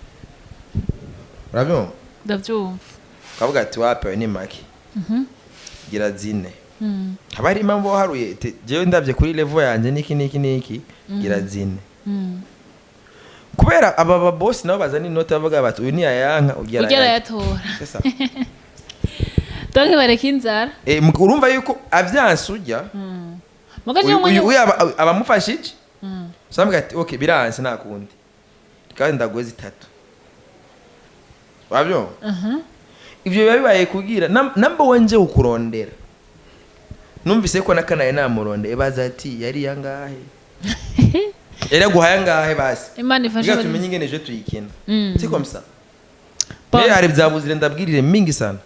A: Urabyumva?
B: Ndabyumva.
A: Ukavuga ati wapewe ni make, gira 4. Haba hari impamvu waharuye jewe ndabye kuri level yanjye niki niki niki, gira 4. Kubera aba babosi nabo bazana inoti, bavuga bati uyu niyayanka ugira
B: Ugera
A: ayandi.
B: yatora.
A: C'est ça.
B: Donc bareka inzara.
A: Urumva yuko avyanse ujya
B: Mugaje
A: uyu abamufashije usanga ati okay, biranse, nta kundi kandi ndaguhe 3. Wabyumva? Ivyo biba bibaye kugira namba wenje ukurondera. Numvise ko nakanaye namurondeye, baza ati yari yangahe, yari yaguhaye angahe basi?
B: Imana ifashe.
A: Kugira tumenye ingene ejo tuyikina. C'est comme ça.
B: Bon.
A: Mais hari byabuzire ndabwirire mingi sana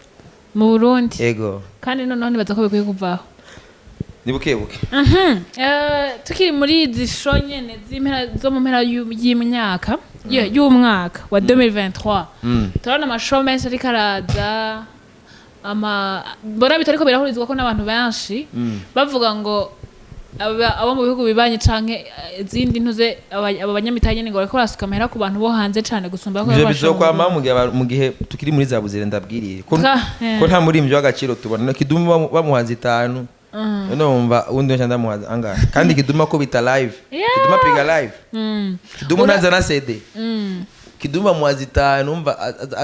B: Mu Burundi.
A: Ego.
B: Kandi noneho nibaza ko bikwiye kuvaho.
A: Ni buke buke.
B: Tukiri muri izi show nyene z'impera, zo mu mpera y'imyaka, y'umwaka wa 2023, turabona ama show menshi ariko araza, ama mbona bitariko birahurizwa ko n'abantu benshi bavuga ngo abo mu bihugu bibanye canke izindi ntuze, aba banyamitanye nyene ngo bariko barasuka amahera ku bantu bo hanze cane gusumba ko
A: Ivyo
B: bashobora.
A: bizokwama mu gihe tukiri muri za buzire, ndabwiriye ko ko nta murimbyi w'agaciro tubona. No Kidumu bamuhaza itanu, none wumva uwundi wese ndamuhaza angahe? Kandi Kidumu ko bita live. Kidumu apiga live. Kidumu ntazana CD. Kidumu bamuhaza itanu, umva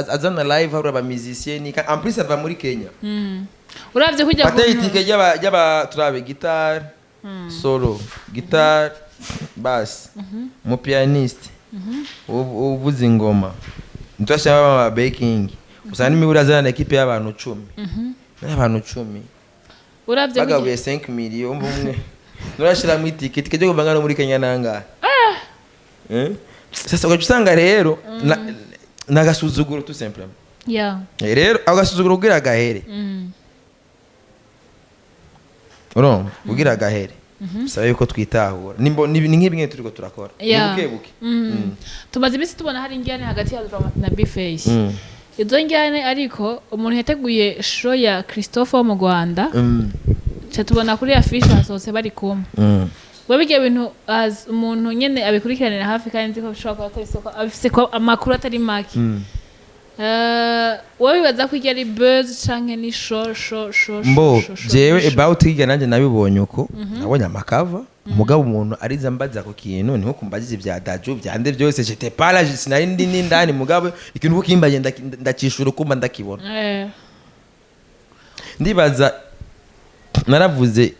A: azana live, hari aba musicien ni en plus ava muri Kenya.
B: Uravye kujya
A: Fate itike ry'aba turabe guitare solo, guitare basse, mu pianiste, uvuza ingoma, ntashaka aba backing, usanga n'imibura azana équipe y'abantu 10 n'abantu 10
B: uravye kujya
A: bagabuye 5 millions, umva umwe nurashiramo itike ryo kuva ngano muri Kenya nangahe? Eh? Sasa ugaca usanga rero nagasuzuguro tout simplement. Rero ako gasuzuguro kugira gahere, urumva, kugira gahere bisaba yuko twitahura. Ni nk'ibimwe turiko turakora, ni buke buke.
B: Tumaze iminsi tubona hari ingene hagati ya Drama na Bface. Izo njyane, ariko umuntu yateguye show ya Christophe wo mu Rwanda, ca tubona kuri affiche hasohotse bari kumwe. We bijya bintu, as umuntu nyene abikurikiranira hafi, kandi nzi ko bishobora kuba atari isoko abifise ko amakuru atari make. Wowe wibaza ko iryo ari buzz canke ni show show show?
A: Mbo
B: show, show,
A: jewe
B: show?
A: about hirya nanjye nabibonye uko nabonye amakava, mugabo umuntu ariza mbaza ku kintu niho kumbaziza ibya Daju byande byose, j'étais pas là, sinari ndi n'indani, mugabo ikintu uko kimbaye ndakishura ukumva ndakibona. Ndibaza naravuze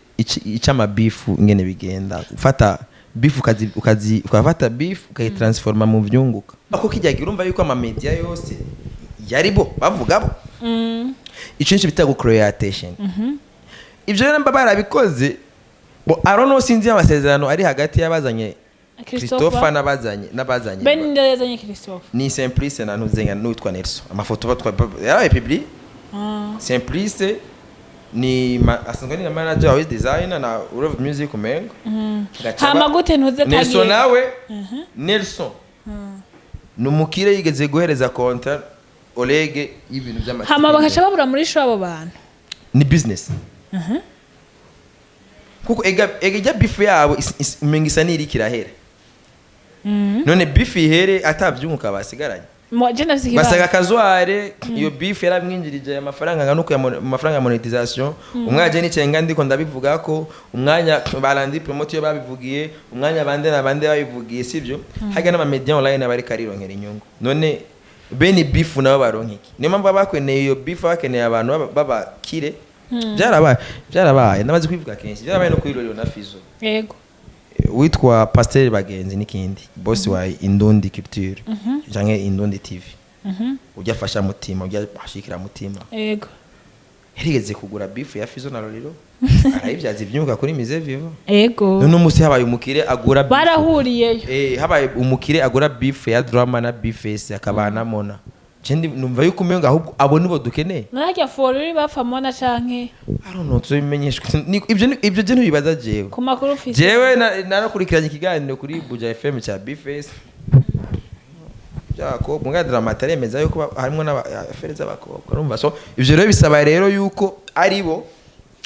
A: ic'amabifu ingene bigenda, ufata beef ukazi ukafata beef ukayitransforma mu vyunguka, ako kijya urumva yuko amamedia yose yari bo bavuga bo. Ico nico bita gucreate attention. Ivyo rero mba barabikoze bo, I don't know, sinzi amasezerano ari hagati y'abazanye Christopher n'abazanye
B: Ben ninde yazanye Christophe?
A: Ni Simplice na Ntuzenga n'uwitwa Nelson. Amafoto batwa yarabaye public. Simplice ni asanzwe ni na manager wa Wiz Designer na Love Music umengo. Gaca
B: Hama gute ntuze
A: Nelson
B: tagiye
A: nawe, Nelson ni umukire yigeze guhereza contrat Olege y'ibintu by'amategeko.
B: Hama bakaca babura muri show abo bantu.
A: Ni business, kuko ega ijya beef yabo umenga isa n'iriko irahera. None beef ihere atavyunguka basigaranye?
B: Je ndafise ikibazo.
A: Basaga kazware iyo beef yaramwinjirije amafaranga angana uko ya amafaranga ya monetization. Umwanya nicaye nga ndiko ndabivuga ko umwanya barandi promote iyo babivugiye, umwanya bande na bande babivugiye, sivyo? Harya n'ama media online bari karironkera inyungu. None bene beef nabo baronka iki? Niyo mpamvu baba bakeneye iyo beef, bakeneye abantu babakire. Byarabaye, namaze kwivuga kenshi, byarabaye no kuri Lolilo na Fizo. Witwa Pasteur Bagenzi n'ikindi boss wa Indundi Culture canke Indundi TV, ujya afasha mutima, ujya ashikira mutima, yarigeze kugura beef ya Fizo na Lolilo, arayibyaza ibyunguka kuri Mise Vivo. None umunsi habaye umukire agura beef.
B: Barahuriyeyo.
A: Habaye umukire agura beef ya Drama na Bface akabana mona. Je numva yuko umenga ahubwo abo nibo dukeneye.
B: Narya foruri bapfa mona canke?
A: I don't know, tubimenyeshwa. Ibyo je ntibibaza jewe.
B: Ku makuru ufise.
A: Jewe narakurikiranye ikiganiro kuri Buja FM cya Bface by'abakobwa, mbwa Drama ataremeza yuko harimo n'abafere z'abakobwa, urumva? So ivyo rero bisaba rero yuko ari bo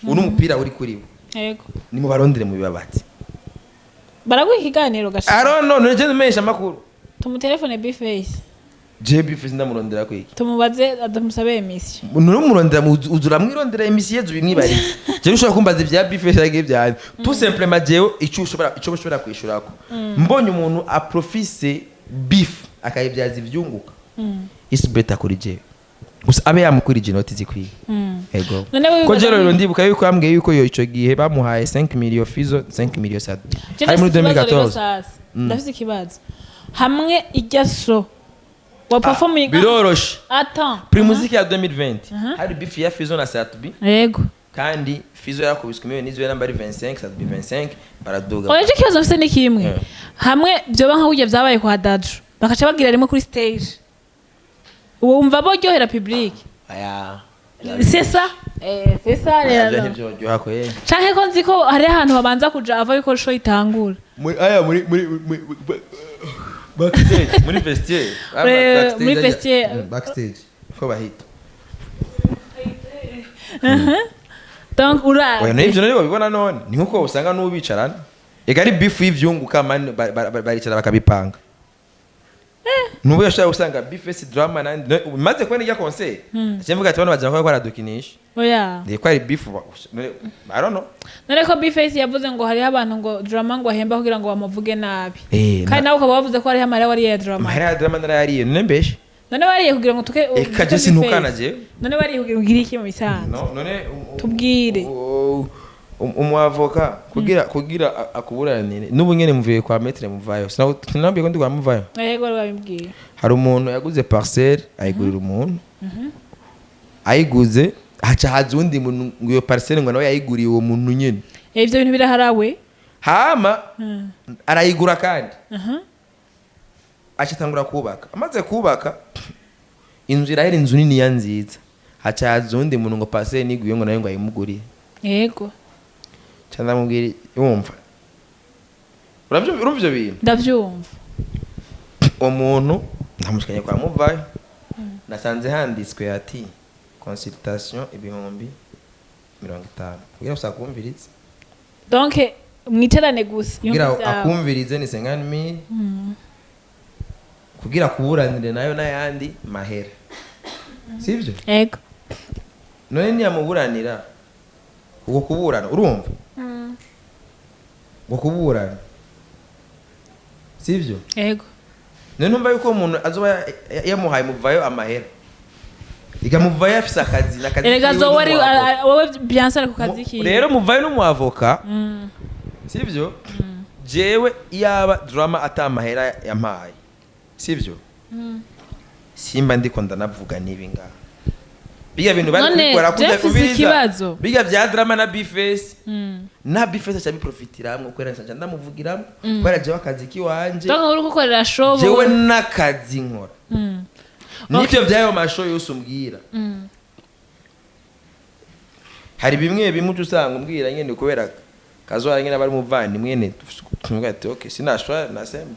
A: uno mupira uri kuri bo, ni mu barondere mu bibabatsi.
B: Baraguha ikiganiro gasha?
A: I don't know, nje menyesha amakuru.
B: Tumutelefone Bface.
A: Je Bface ndamurondera kwiki?
B: Tumubaze, tumusabe émission.
A: Nurumurondera, uzuramwirondera émission zubimwibarize. Jewe ushobora kumbaza ibya Bface cyangwa ibya tout simplement, jewe ico ushobora kwishurako, mbonye umuntu aprofise beef akayibyaza ivyunguka, is better kuri jewe, gusa abe yamukwirije inoti zikwiye. Ego.
B: None wewe
A: Ko
B: wibaza
A: je rero ndibuka yuko yambwiye yuko yo ico gihe bamuhaye 5 million Fizo, 5 million Sat.
B: Je
A: Hari muri
B: ndafise ikibazo rero.
A: 2014.
B: Sasa ndafise ikibazo, hamwe ijya so wa performing.
A: Biroroshe.
B: Attends.
A: Primusic ya 2020 hari beef ya Fizo na Sat-B. Kandi Fizo yarakubiswe miliyoni n'izo namba ari 25, Sat-B 25, baraduga.
B: Oya, je ikibazo mfise ni kimwe. Hamwe vyoba nka kurya vyabaye kwa Daju, bakaca bagira rimwe kuri stage, wumva boryohera public?
A: Aya.
B: C'est ça. Eh, c'est ça
A: Navyo
B: rero.
A: ntivyoryoha kweri.
B: Canke ko nzi ko hari ahantu babanza kuja ava yuko show itangura.
A: Muri aya muri backstage, muri vestiaire.
B: Muri vestiaire.
A: Backstage ko bahita.
B: Donc ura
A: Oya, n'ivyo nari babibona none ni nkuko usanga n'ubicarana ega ari beef y'ivyunguka man, baricara bakabipanga. Nubu yashobora gusanga B-Face, Drama nandi maze kubona irya concert, mvuga ati bano bagira ko baradukinisha.
B: Oya.
A: Ndi ko ari beef I don't know.
B: None ko B-Face yavuze ngo hariho abantu ngo Drama ngo ahemba kugira ngo bamuvuge nabi,
A: Eh,
B: kandi nawe ukaba wavuze ko hariho amahera wariye ya Drama.
A: Amahera ya Drama narayariye, none mbeshe?
B: None wariye kugira ngo tuke
A: Eka,
B: utuke
A: je sintukana
B: B-Face.
A: jewe.
B: None wariye kugira ngo ugire iki mu bisanzwe?
A: No, none
B: Tubwire.
A: Umwavoka kugira akuburanire, n'ubu nyene muvuye kwa maître Muvayo, sinabwiye ko ndi kwa Muvayo?
B: Yego, wari wabimbwiye.
A: Hari umuntu yaguze parcelle, ayigurira umuntu, ayiguze haca haza uwundi muntu ngo iyo parcelle ngo nawe yayiguriye uwo muntu nyene.
B: Eh, ivyo bintu biraharawe.
A: Hama arayigura kandi aca atangura kubaka. Amaze kubaka inzu irahera, inzu niniya nziza, haca haza uwundi muntu ngo parcelle niguye, ngo nawe ngo ayimugurire. Ca ndamubwira, wumva, uravyumva, urumva ivyo bintu?
B: Ndavyumva.
A: Uwo muntu ndamushikanye kwa Muvayo, nasanze handitswe ati consultation 50,000 kugira gusa akumvirize.
B: Donc mwiterane gusa
A: Kugira
B: yumva ivyawe.
A: akumvirize ni 50,000, kugira akuburanire nayo n'ayandi mahera, sivyo?
B: Yego.
A: None niyamuburanira, uko kuburana, urumva, ngo kuburana, sivyo?
B: Yego.
A: None numva yuko umuntu azoba yamuhaye Muvayo amahera, ikamuvayo afise akazi n'akazi
B: Erega
A: kiwe
B: zowe ari
A: n'umuavoka.
B: wowe Beyonce ari ku kazi kiwe.
A: Rero Muvayo n'umuavoka, sivyo? Jewe iyaba Drama atamahera yampaye, sivyo, simba ndiko ndanavuga n'ibi ngaha, biga bintu bari
B: None,
A: kubikora kurya.
B: Jeff, si
A: Kubiriza.
B: ikibazo.
A: Biga vya Drama na B-Face, na B-Face aca biprofitiramwo kubera nca ndamuvugiramwo, kubera jewe akazi kiwanje.
B: Donc uri gukorera show.
A: Jewe n'akazi nkora nivyo vy'ayo ma show yose umbwira. Hari bimwe bimwe uca usanga umbwira nyene kubera kazwara nyene abari muvandimwe nyene, tuvuga ati okay, sinashobora nasema.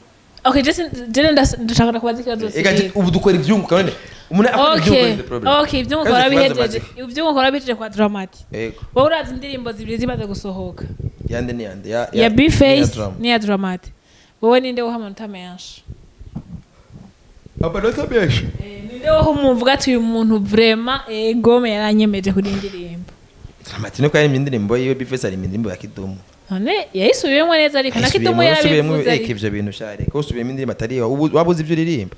B: Okay, just je ndashaka kubaza ikibazo.
A: Ega ubu dukora ivyunguka, none umuntu akora ivyunguka
B: Okay.
A: is the problem.
B: Okay, ivyunguka
A: Kandi ikibazo
B: warabihejeje.
A: maze.
B: Ivyunguka warabihejeje kwa Dramati.
A: Yego.
B: Wowe urazi indirimbo zibiri zimaze gusohoka.
A: Yande ni yande ya
B: Ya B-Face
A: Drama.
B: n'iya Dramati. Wowe ninde woha amanota menshi?
A: Amanota menshi?
B: Ninde woha umuvuga ati uyu muntu vraiment egome yaranyemeje kuri iyi ndirimbo?
A: Dramati niko yaririmbye indirimbo yiwe, B-Face aririmba indirimbo ya Kidumu.
B: None yayisubiyemo neza, ariko na Kidumu yarabivuze
A: eka
B: ariko.
A: ivyo bintu share ko usubiyemo indirimbo atari iwawe, ubu waba uzi ivyo uririmba?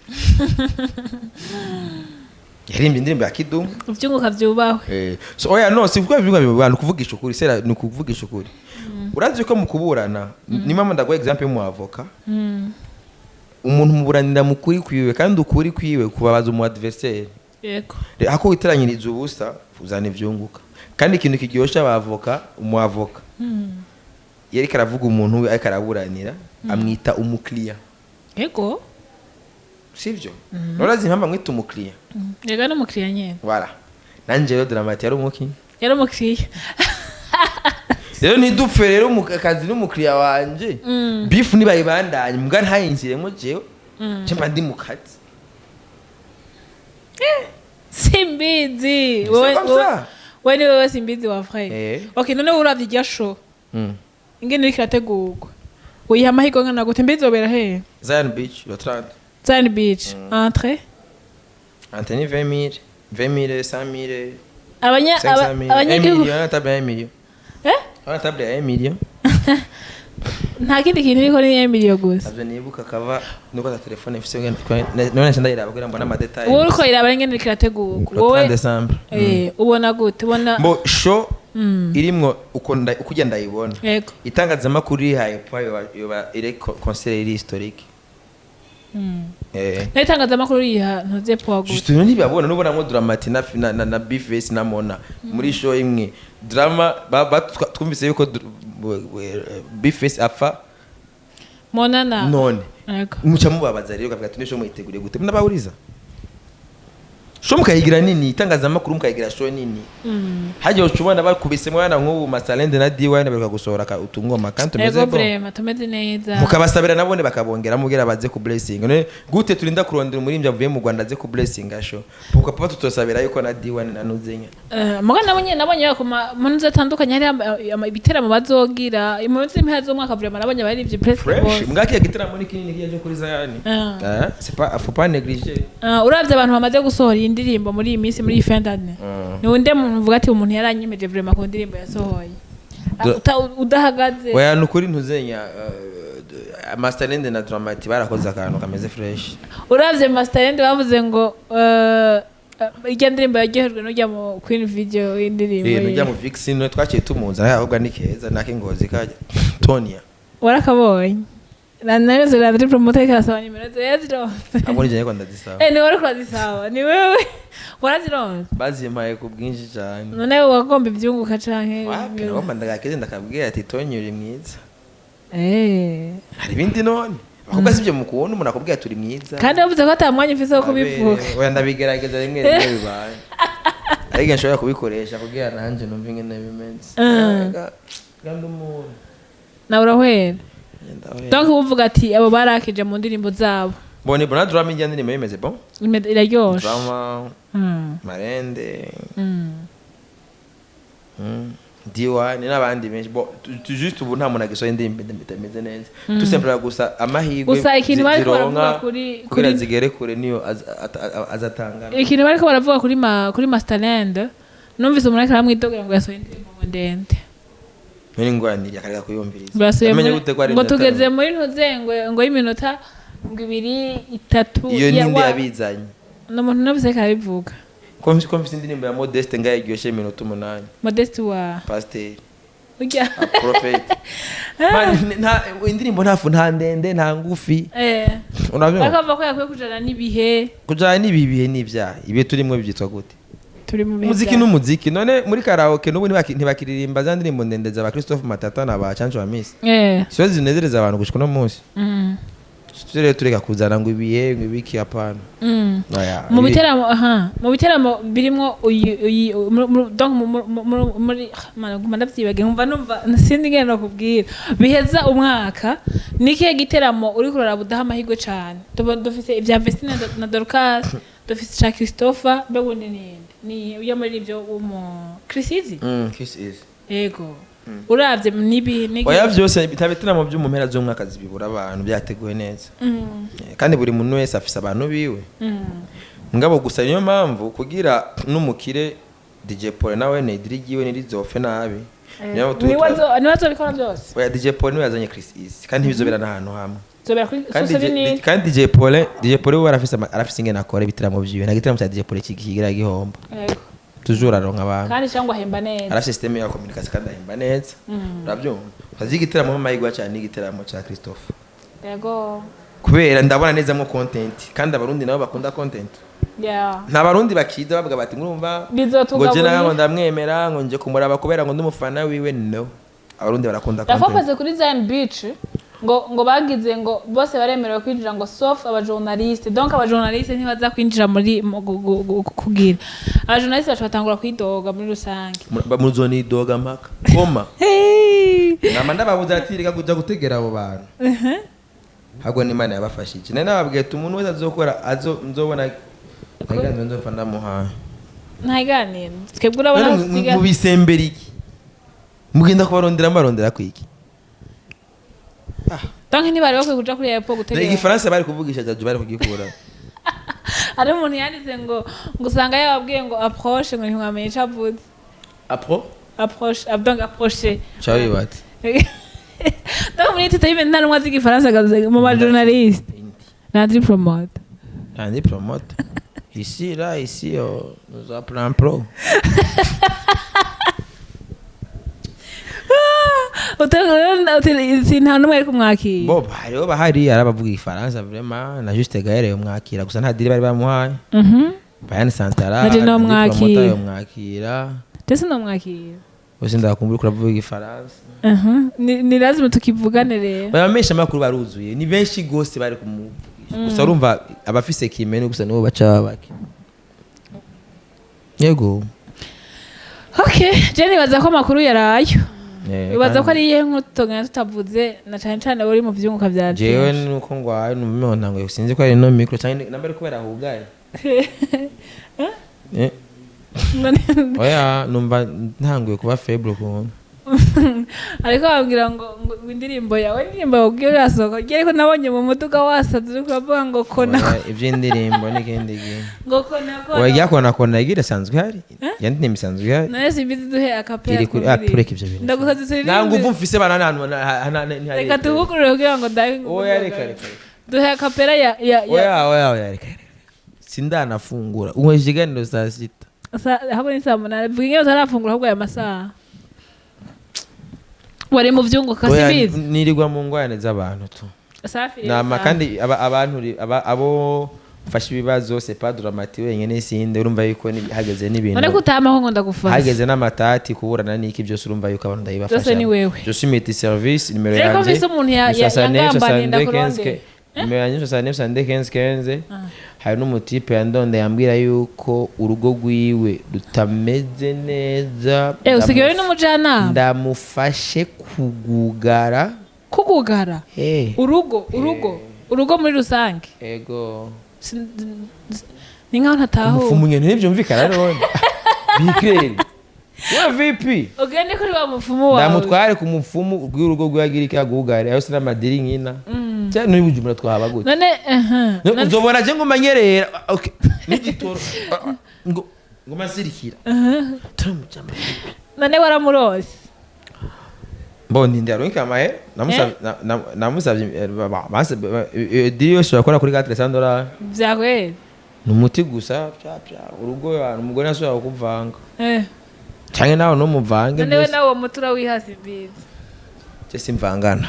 A: Yaririmbye indirimbo ya Kidumu.
B: Ivyunguka vyubahwe.
A: Eh, so oya, no si kuvuga ibivuga biba kuvugisha ukuri sera, ni ukuvugisha ukuri. Urazi ko mu kuburana, ni mama ndaguha example y'umu avocat, umuntu muburanira mu kuri kwiwe, kandi ukuri kwiwe kubabaza umu adversaire. Hako witeranyiriza ubusa, uzana ivyunguka. Kandi ikintu kiryosha abavoka, umu avocat yariko aravuga umuntu we ariko araburanira, amwita umukiriya. Sivyo? Urazi impamvu amwita umukiriya?
B: Yego, n'umukiriya nyene.
A: Voilà, nanje rero Dramati yari umuki?
B: Yari umukiriya.
A: Rero ntidupfe rero mu kazi n'umukiriya wanje, beef nibayibandanye mbwa ntayinjiremo jewe, cemba ndi mu kazi.
B: Simbizi.
A: C'est
B: Wowe
A: comme ça.
B: wowe ni wewe Simbizi wa frère. Okay, none uravye irya show ingene iriko irategurwa, uyiha amahirwe angana gute? Mbe izobera hehe?
A: Zion Beach, le 30.
B: Zion Beach, entrée?
A: Anthony, 20 000, 20 000, 100 000,
B: abanya
A: 500 000, 1
B: abanyagihugu
A: million, on a table à 1 million.
B: Eh?
A: On a table à 1 million.
B: Nta kindi kintu iriko, ni emiliyo gusa.
A: Navyo nibuka kava nuko ta telefone ifise, none nca ndayiraba kugira mbone ama détails.
B: Wowe uriko iraba ingene iriko irategurwa,
A: Le 30
B: wowe
A: décembre.
B: ubona gute, ubona?
A: Mbo show irimwo uko uko ndayibona, itangazamakuru rihaye poids, yoba iri concert iri historique.
B: Nayo itangazamakuru riyiha ntuze poids gute?
A: Justement, ntibabona nubonamo Dramati na B-Face na Mona muri show imwe. Drama twumvise yuko B-Face apfa.
B: Mona na
A: None muca mubabaza rero, ukavuga ati nisho muyiteguriye gute? Munabahuriza Show mukayigira nini, itangazamakuru mukayigira show nini. Hagiye ucubona bakubise mwana nk'ubu Masalende na D1 baruka gusohora utungoma kandi tumeze
B: Ego
A: bon.
B: Vraiment tumeze neza.
A: Mukabasabira nabone bakabongera mubwira baze ku blessing. None gute turinda kurondera umuririmbyi avuye mu Rwanda aze ku blessing show? Pourquoi pas tutosabira yuko na D1 na Nuzenya?
B: Muga nabonye ku mu nzu atandukanye hari ibiteramo bazogira mu minsi impera z'umwaka. Vraiment nabonye abaririmbyi presque
A: Fresh.
B: bose.
A: Mbwa kiya gitaramo ni kinini kiya cyo kuri Zayani.
B: Ah.
A: Eh, c'est pas, faut pas négliger.
B: Uravye abantu bamaze gusohora iyi ndirimbo muri iyi minsi, muri iyi fin d'année, ni undi muntu uvuga ati umuntu yaranyemeje vraiment ku ndirimbo yasohoye? Udahagaze.
A: Oya, nukuri ntuzenya, Masterland na Dramati barakoze akantu kameze fresh.
B: Uravye Masterland bavuze ngo irya ndirimbo yaryohejwe n'ujya mu Queen Video y'indirimbo
A: Eh,
B: ye.
A: nujya mu Vixen no twaciye tumuza, ahubwo ni keza nake ngozi kajya Tonia.
B: Warakabonye na nayo Landry Promoter karasaba nimero ze yazironse.
A: Abo ni ko ndazisaba.
B: Eh, ni wari kurazisaba, ni wewe warazironse.
A: Bazimpaye ku bwinshi cyane.
B: None wagomba ivyunguka canke?
A: Wapi, nagomba ndagakeze ndakabwira ati Tonia uri mwiza. Hari ibindi none abakobwa sibyo mukunda umuntu akubwira turi mwiza?
B: Kandi bavuze ko ata mwanya ufise wo kubivuga.
A: Oya, ndabigerageza rimwe rimwe bibaye, ariko nshobora kubikoresha kugira nanjye numve ingene bimeze. Kandi umuntu
B: Nawe urahwera.
A: Ndahwera.
B: Donc uvuga ati abo barakije mu ndirimbo zabo.
A: Boni bona drama ijya ndirimbo bimeze bon.
B: Iraryoshe.
A: Drama, Marende, D1 n'abandi benshi. Bon, juste ubu nta muntu agisohoye indirimbo itameze neza, tout simplement. Gusa amahirwe
B: Gusa ikintu bariko
A: zironka
B: baravuga kuri
A: kugira
B: kuri
A: zigere kure niyo azatangana.
B: Ikintu bariko baravuga kuri Masterland, numvise umuntu ariko aramwidogera ngo yasohoye indirimbo ngo ndende.
A: None ingwaniriye akareka kuyumviriza?
B: Ngo yasohoye
A: Amenye gute ko ari
B: ngo
A: iminota?
B: Tugeze muri ntuze ngo y'iminota ngo ibiri itatu.
A: Iyo ninde yabizanye?
B: Ni umuntu numvise ariko arabivuga.
A: Ko mfise indirimbo ya Modeste ngaho iryoshye iminota 8.
B: Modeste wa
A: Pasiteri.
B: Ujya
A: Prophet. Man, nta indirimbo, nta fu, nta ndende, nta ngufi. Urabyumva?
B: Bakavuga ko yakwiye kujana n'ibihe.
A: Kujana n'ibi bihe n'ibyaha, ibihe turimo byitwa gute?
B: Turi mu bihe
A: Umuziki n'umuziki. None muri karaoke n'ubu ntibakiririmba za ndirimbo ndende za ba Christophe Matata na ba Canjo wa Miss? Sizo zinezereza abantu gushika uno munsi. Tujye rero tureka kuzana ngo ibihe, ngo ibiki, hapana. Oya,
B: Mu biteramo, aha, mu biteramo birimwo uyu uyu donc muri mana nguma ndavyibagiye, nkumva numva sindi ngene nokubwira biheza umwaka. Ni ikihe giteramo uri kuraraba udaha amahirwe cane? Dufise ivya Vestine na Dorcas, dufise ica Christopher, mbe wundi ninde? Ni uya muri ivyo umu Chris Easy?
A: Kiss is.
B: Yego, uravye nibi ni
A: Oya, vyose nta bitaramo byo mu mpera z'umwaka zibibura abantu byateguwe neza. Kandi buri muntu wese afise abantu biwe. Ngabo gusa niyo mpamvu kugira n'umukire DJ Paul nawe ne dirigiwe nirizofe nabi. Niyo mpamvu
B: Niwe azobikora byose.
A: Oya, DJ Paul niwe yazanye Chris Easy kandi ntibizobera n'ahantu hamwe.
B: Zobera kuri
A: Kandi
B: sose
A: DJ
B: binini.
A: Kandi DJ Paul we arafise ingene akora ibitaramo vyiwe. Nta gitaramo cya DJ Paul kigira gihomba. Toujours aronka abantu.
B: Kandi cyangwa ahemba neza.
A: Arafise système ya communication kandi ahemba neza. Urabyumva? Kazi igitaramo amahirwe cyane n'igitaramo cya Christophe. Kubera ndabona neza mo content kandi abarundi nabo bakunda content. Nta barundi bakiza bavuga bati murumva ngo je
B: Bizotugaburira.
A: nawe ndamwemera ngo nje kumuraba kubera ngo ndi umufana wiwe. No, abarundi barakunda content.
B: Yafokoze kuri Zion Beach ngo bagize ngo bose baremerewe kwinjira ngo sauf abajournaliste. Donc abajournaliste ntibaza kwinjira muri kugira abajournaliste baca batangura kwidoga muri rusange.
A: Muzonidoga mpaka koma.
B: Hey!
A: Nama ndababuza ati reka kuja gutegera abo bantu. Ahubwo n'Imana yabafashije. Nari nababwiye ati umuntu wese azokora azo nzobona ntaganzwe nzopfa ndamuhaye.
B: Ntaganira twebwe urabona
A: None mubisembera iki? Mugenda kubarondera, mubarondera kwiki?
B: Donc ntibari bakwiye kuja kuri airport
A: Dore
B: gutegera.
A: Igifaransa bari kuvugisha jaju bari kugikura.
B: Hari umuntu yanditse ngo usanga yababwiye ngo approche, ngo ntiwamenye ico avuze.
A: Apro
B: Approche, donc approche.
A: Cawe bati
B: Donc muri entertainment nta n'umwe azi igifaransa mu ba journaliste Landry Promote.
A: Landry Promote. Ici, là, ici, oh, nous appelons un pro.
B: Nta n'umwe ari kumwakira.
A: Bo, hariho bahari, hari abavuga igifaransa vraiment, na Juste Gaël yomwakira, gusa nta deal bari bamuhaye. Bayani Santara,
B: Naje
A: Landry
B: nomwakira.
A: Promoter yomwakira.
B: Ndetse nomwakira.
A: Bose ndakumbura kuravuga igifaransa.
B: Ni lazima tukivugane rero.
A: Abamenyesha amakuru baruzuye, ni benshi gose bari kumuvugisha. Gusa urumva abafise kimene gusa nibo baca bake. Yego.
B: Okay, je nibaza ko amakuru yarayo. Wibaza ko
A: Kandi
B: ari iyihe nkuru tutogenda tutavuze, na cane cane uri mu vyunguka vya
A: Jewe
B: byinshi?
A: nuko ngwaye, numva ntango, sinzi ko ari no micro cyangwa namba ari kubera hugaye. Oya, numva ntanguye kuba faible ukuntu.
B: Ariko bambwira ngo indirimbo yawe, indirimbo yawe ubwiyo irasohoka, ariko nabonye mu muduga wasaze uri kuravuga ngo kona.
A: Oya, iby'indirimbo n'ikindi gihe.
B: Ngo kona kona.
A: Oya, kona kona igira isanzwe ihari, ya ndirimbo isanzwe ihari.
B: Nawe simbizi, duhe a cappella.
A: Iri kuri, ah, tureke ibyo bintu.
B: Ndagusaze turirimbe.
A: Nta nguvu mfise bana, nta
B: Reka tuvugurure kugira ngo ndabe.
A: Oya, reka, reka, reka.
B: Duhe a cappella ya
A: Oya, oya, oya, reka, reka, sindanafungura, unkoresha ikiganiro saa 6.
B: Ahubwo ni saa 8. Vuga ingene utarafungura, ahubwo aya masaha wari mu vyunguka.
A: Oya,
B: Simbizi.
A: Nirirwa mu ngorane z'abantu tu.
B: Safi rero,
A: Nama
B: safi.
A: kandi abantu abo mfashe ibibazo, c'est pas dramatique wenyene, sinde urumva yuko hageze n'ibintu
B: None ko utamaho ngo ndagufasha?
A: Hageze n'amatati, kuburana n'iki, byose urumva yuko abantu ndabibafasha.
B: Byose ni wewe.
A: Je suis multi service. Nimero
B: Rero ko
A: yanje
B: mfise umuntu
A: ni 69,
B: yangambaniye,
A: 62,
B: ndakurondera.
A: 15, nimero yanjye 69 62 15 15. Hari n'umutipe yandonde yambwira yuko urugo rwiwe rutameze neza.
B: Usigaye uri n'umujanama.
A: Ndamufashe kugugara.
B: Kugugara? Urugo muri rusange?
A: Ego.
B: Ni nkaho ntatahura.
A: Umufumu nyene ntibyumvikana none bikirere we vipi?
B: Ugende kuri wa mufumu wawe.
A: Ndamutware ku mupfumu rw'urugo rwagira iki, agugare ayo sinamadiri nkina cyane n'ubujumbura twahaba gute?
B: None aha.
A: Uzobona je ngo manyerera, okay, n'igitoro ngo masirikira turamujama.
B: None waramurose?
A: Mbona ndi aronka amahe, namusavye namusavye diri yose bakora kuri $400.
B: Vyakweli?
A: Ni umuti gusa pya pya urugo abantu umugore asubira kukuvanga canke nawe numuvange.
B: None we
A: Byose
B: nawe uwo muti urawihasa, imbizi?
A: Je simvangana.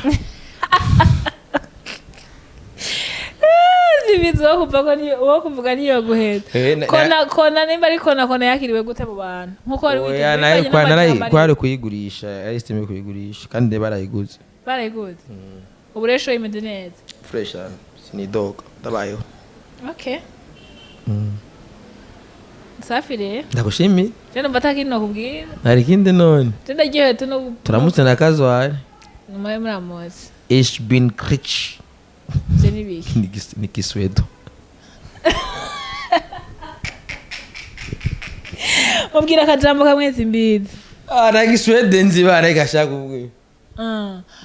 B: Simbizi, wo kuva ko niyo wo kuvuga niyo guheta. Kona kona, nimba ari kona kona, yakiriwe gute mu bantu nkuko wari
A: Oya,
B: witeze
A: nayo
B: bivanye
A: kwa narayi
B: n'amajambo
A: kwari kuyigurisha, ari system yo kuyigurisha kandi barayiguze.
B: Barayiguze. Ubu rero show imeze neza?
A: Fresh cyane, sinidoga, ndabayeho.
B: Okay, safi rero.
A: Ndagushimiye.
B: Je numva atakindi nokubwira.
A: Hari ikindi none?
B: Je ndaryohewe tu no
A: Turamutse na kazwari.
B: Nyuma yo muramuzi.
A: Ich bin krich.
B: Je nibiki?
A: Ni kiswedo.
B: Mubwira akajambo kamwe, simbizi.
A: Ah, na kiswede nzi bana gashaka kuvuga.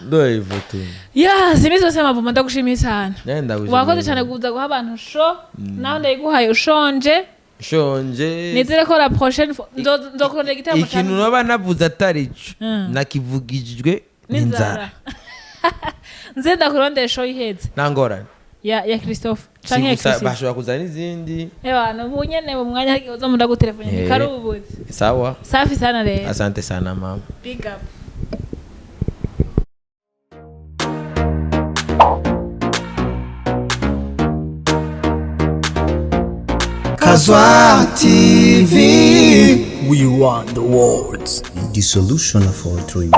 A: Ndoye ifoto.
B: Ya simbizi wose amavuma, ndagushimiye cyane.
A: Nawe ndagushimiye.
B: Wakoze cyane kuza guha abantu show, naho ndayiguhaye ushonje.
A: Shonje.
B: Nizere ko la prochaine fois nzokurondera igitaramo.
A: Ikintu noba navuze atari cyo nakivugijwe n'inzara.
B: N'inzara. Nze ndakurondera show iheze
A: Nta ngorane.
B: ya Christophe
A: Si
B: canke ya
A: gusa,
B: Christophe.
A: bashobora kuzana n'izindi.
B: Ewa, ubu nyene mu mwanya hagiye uza ndagutelefone. Karubuze.
A: Sawa.
B: Safi sana rero.
A: Asante sana mama.
B: Big up.
C: Kazwa TV.
D: We want the words.
C: The solution of all trees.